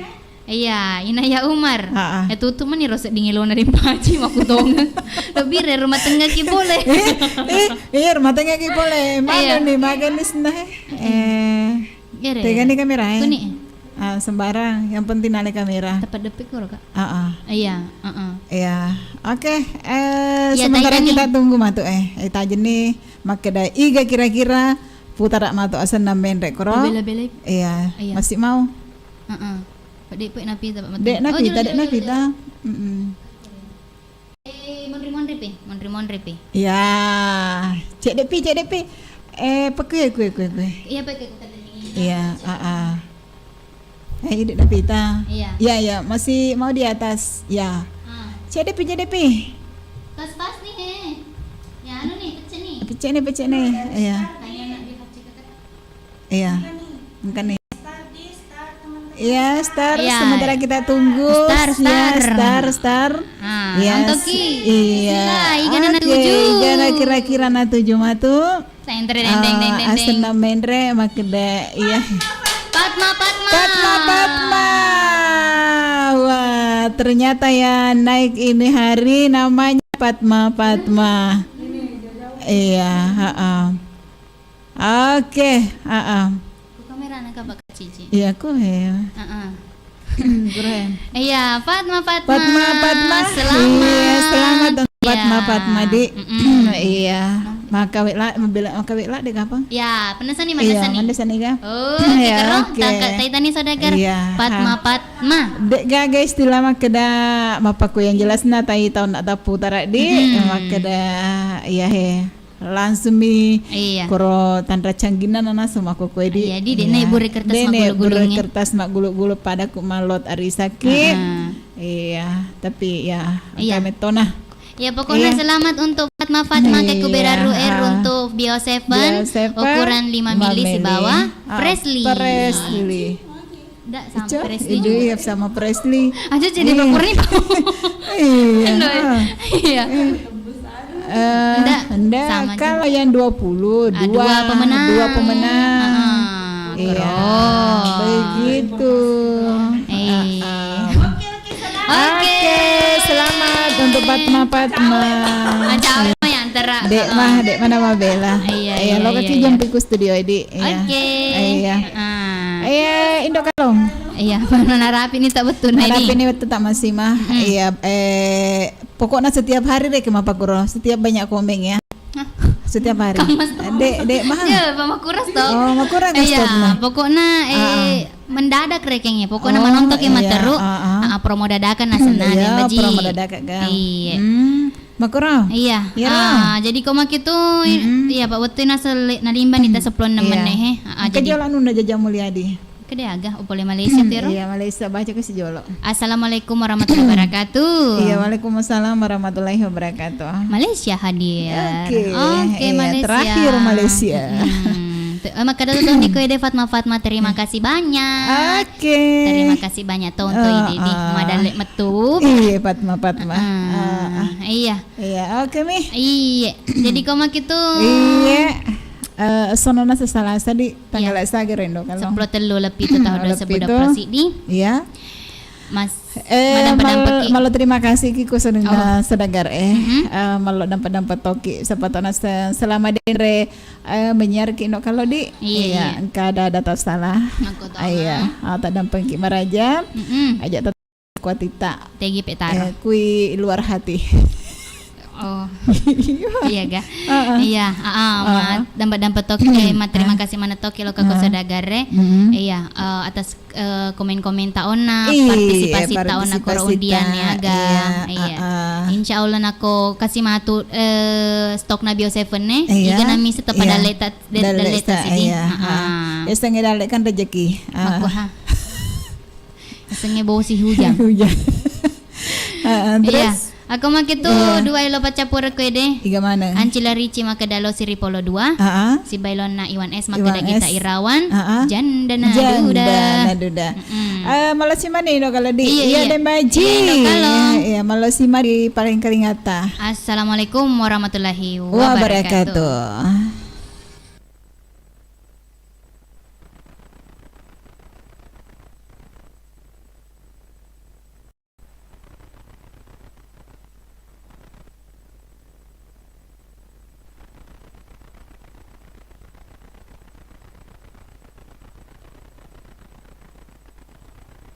Iya, Inaya Umar. Heeh. Eh, tutup meni ro sedding elona Dembaji makkutongeng. Lebih re rumah tengah ki pole. Eh, eh, eh, rumah tengah ki pole. Mana Iya. nih, maga nih senah, eh? Eh, Iya, re. Tega nih kamera, eh? Kuni. Ah, sembarang, yang penting nale kamera. Tepat depik koro, Kak. Heeh. Iya, heeh. Iya. Oke, eh, Iya, sementara tanya kita nih. tunggu matu, eh. Eh, tajen nih, makkeda iga kira-kira putara matu asenna menre koro. Bela-bela. Iya, Iya. masih mau? Heeh. Dek, pek napita, Pak Mati. Dek napita, dek napita. Mm-mm. Eh, monri-monri pi, monri-monri pi. Ya, cedde pi, cedde pi. Eh, pekue, kue, kue, kue. Iya, pekue, kue. Iya, ah, ah. Eh, dek napita. Iya. Iya, iya, masih mau di atas. Ya. Ah. Cedde pi, cedde pi. Pas-pas nih, he. Ya, anu nih, pecah nih. Pecah nih, pecah nih. Iya. Tanya anak dia pecah. Iya. Engka nih. Iya, star. Iya. Sementara kita tunggu. Star, ya, star. Star, star. Ah, iya, nonton ki. Iya. Sila, igana. Oke, natuju. Igana kira-kira natuju matu. Deng, deng, deng, deng, deng. Ah, asenna menre makkeda, iya. Fatma, Fatma. Fatma, Fatma. Wah, ternyata ya naik ini hari namanya Fatma, Fatma. Iya, heeh. Oke, heeh. Ku kamera nangka Pak Cici. Iya, ku he. Heeh. Keren. Iya, Fatma, Fatma. Fatma, Fatma. Selamat. Iya, selamat untuk Fatma, iya. Fatma, di. Mm-mm. Iya. Maka wek la, mabela, maka wek la dek apa? Ya, penesan nih, iya, penesan nih. Penesan nih, kan? Oh, iya, oke. Tangka, tai tani saudagar. Iya. Fatma, ha. Fatma. Dek gaga istilah makkeda mapakku yang jelasna tai tau nak taputara di. Mm-mm. Makkeda, iya he. Langsung mi, iya, koro tanra cangginna nanasu makkokkoe di. Iya, di, dek naik bure kertas maggulu-gulungnge. Dek naik bure kertas maggulu-gulu pada ku malot arisaki. Heeh. Iya, tapi ya, iya, engka mettona. Ya, pokoknya selamat untuk Fatma, Fatma, iya, Kekubera Ruer, untuk Bio Seven, Bio Seven, ukuran lima mili, lima mili sibawa. Ah, Presley. Presley. Ndak sama Presley. Ijo, iya, sama Presley. Aja jadi, iya, baper nih. Iya. Aduh, ah. Iya. Eh, ndak, ndak. Sama kalau juga. Yang dua puluh, ah, dua, dua pemenang. Dua pemenang. Ah, iya, keren. Begitu. Eh. Ah, ah. Oke, oke, selamat. Oke, selamat untuk Fatma, Fatma. Macam apa yang antara, dek mah, dek mana mah bela. Iya, iya, iya, iya. Lo kaki jam piku studio, di. Iya. Oke. Iya. Ah. Iya, Indo Kalong. Iya, mana rapi nih tak betul, Medi. Rapi nih betul tak masih mah. Mm-mm. Iya, eh, pokoknya setiap hari deh ke Mapakuro, setiap banyak komen ya. Hah? Setiap hari. Kamas tuh. Dek, dek, mah. Ya, Pak Makuras toh. Oh, Makuras. Iya, stop, nah. Pokoknya, eh, ah, ah, mendadak rekengnya. Pokoknya, oh, menonton ke, iya, materu, ah, ah, ah, promo dadakan nah senang, iya, ya, Baji. Promo dadakan, kan. Iya. Hmm. Makura? Iya. Iya. Ah, jadi ko makitu, mm-mm, iya, Pak, wettu nasa le-, nalimba ni, mm, ta seppulo enam, iya, menit, he. Ah, engka jadi jolo anunna Jaja Mulyadi. Kede aga, oh, pole Malaysia tero? Iya, Malaysia, baca ke sijolo. Assalamualaikum warahmatullahi wabarakatuh. Iya, waalaikumsalam warahmatullahi wabarakatuh. Malaysia hadir. Oke. Oke, iya, Malaysia. Terakhir Malaysia. Hmm. Te-, eh, makkeda tu Toni ko ede Fatma, Fatma, terima kasih banyak. Oke. Terima kasih banyak to untuk, eh, ide di, eh, madalle metu. Iya, Fatma, Fatma. Eh, eh, iya. Iya, oke, Mi. Iya. Jadi, ko makitu. Iya. Eh, sonona sesalasa di tanggal, iya, sagi rendo kalau. Seppulo tellu leppi tu tahun dua ribu dua puluh sidi. Iya. Mas, eh, madampa-dampa mal-, ki. Malo terima kasih ki ku sedeng-, oh, eh, sedagar, eh. Mm-hmm. Eh, malo dampa-dampa toki. Siapa tahu nasa selama denre, eh, menyiar ki no kalau di. Iya, iya, iya. Engka ada, ada tak salah. Aku tahu. Iya. Ah, tak dampeng ki maraja. Mm-mm. Aja tetap kuatita. Tegi petaro. Eh, kui luar hati. Oh. Iya, ga? Heeh. Iya, heeh, heeh. Ma-, dampa-dampa toki, eh, ma-, terima kasih mana toki lo ka, heeh, ko sedagar, eh. Mm-hmm. Iya, eh, atas, eh, komen-komen taonna, iya, partisipasi taonna, partisipasi koro undian ta, ya, ga? Iya, iya. Heeh. Insya Allah nako kasih matu, eh, stok na Bio Seven, eh. Iya. Iga nami setepa, iya, dalle ta, de-, dalle, dalle ta, ta sidi. Iya. Heeh. Heeh. Biasanya dalle kan rezeki. Heeh. Makku, ha. Asengnge bosi hujan. Hujan. Heeh, iya, terus? Aku makitu, iya, dua elo paccappureng ko ede. Iga maneng? Ancila Rici makkeda lo siripolo dua. Heeh. Sibailonna Iwan S makkeda Iwan kita S. Irawan. Heeh. Janda na, janda duda, na duda. Mm-mm. Eh, malosi mani no kalau di. Iya, iya, iya. Deng Baji. Iya, no kalau. Iya, iya, malosi mani paling keringata. Assalamualaikum warahmatullahi wabarakatuh. Wabarakatuh.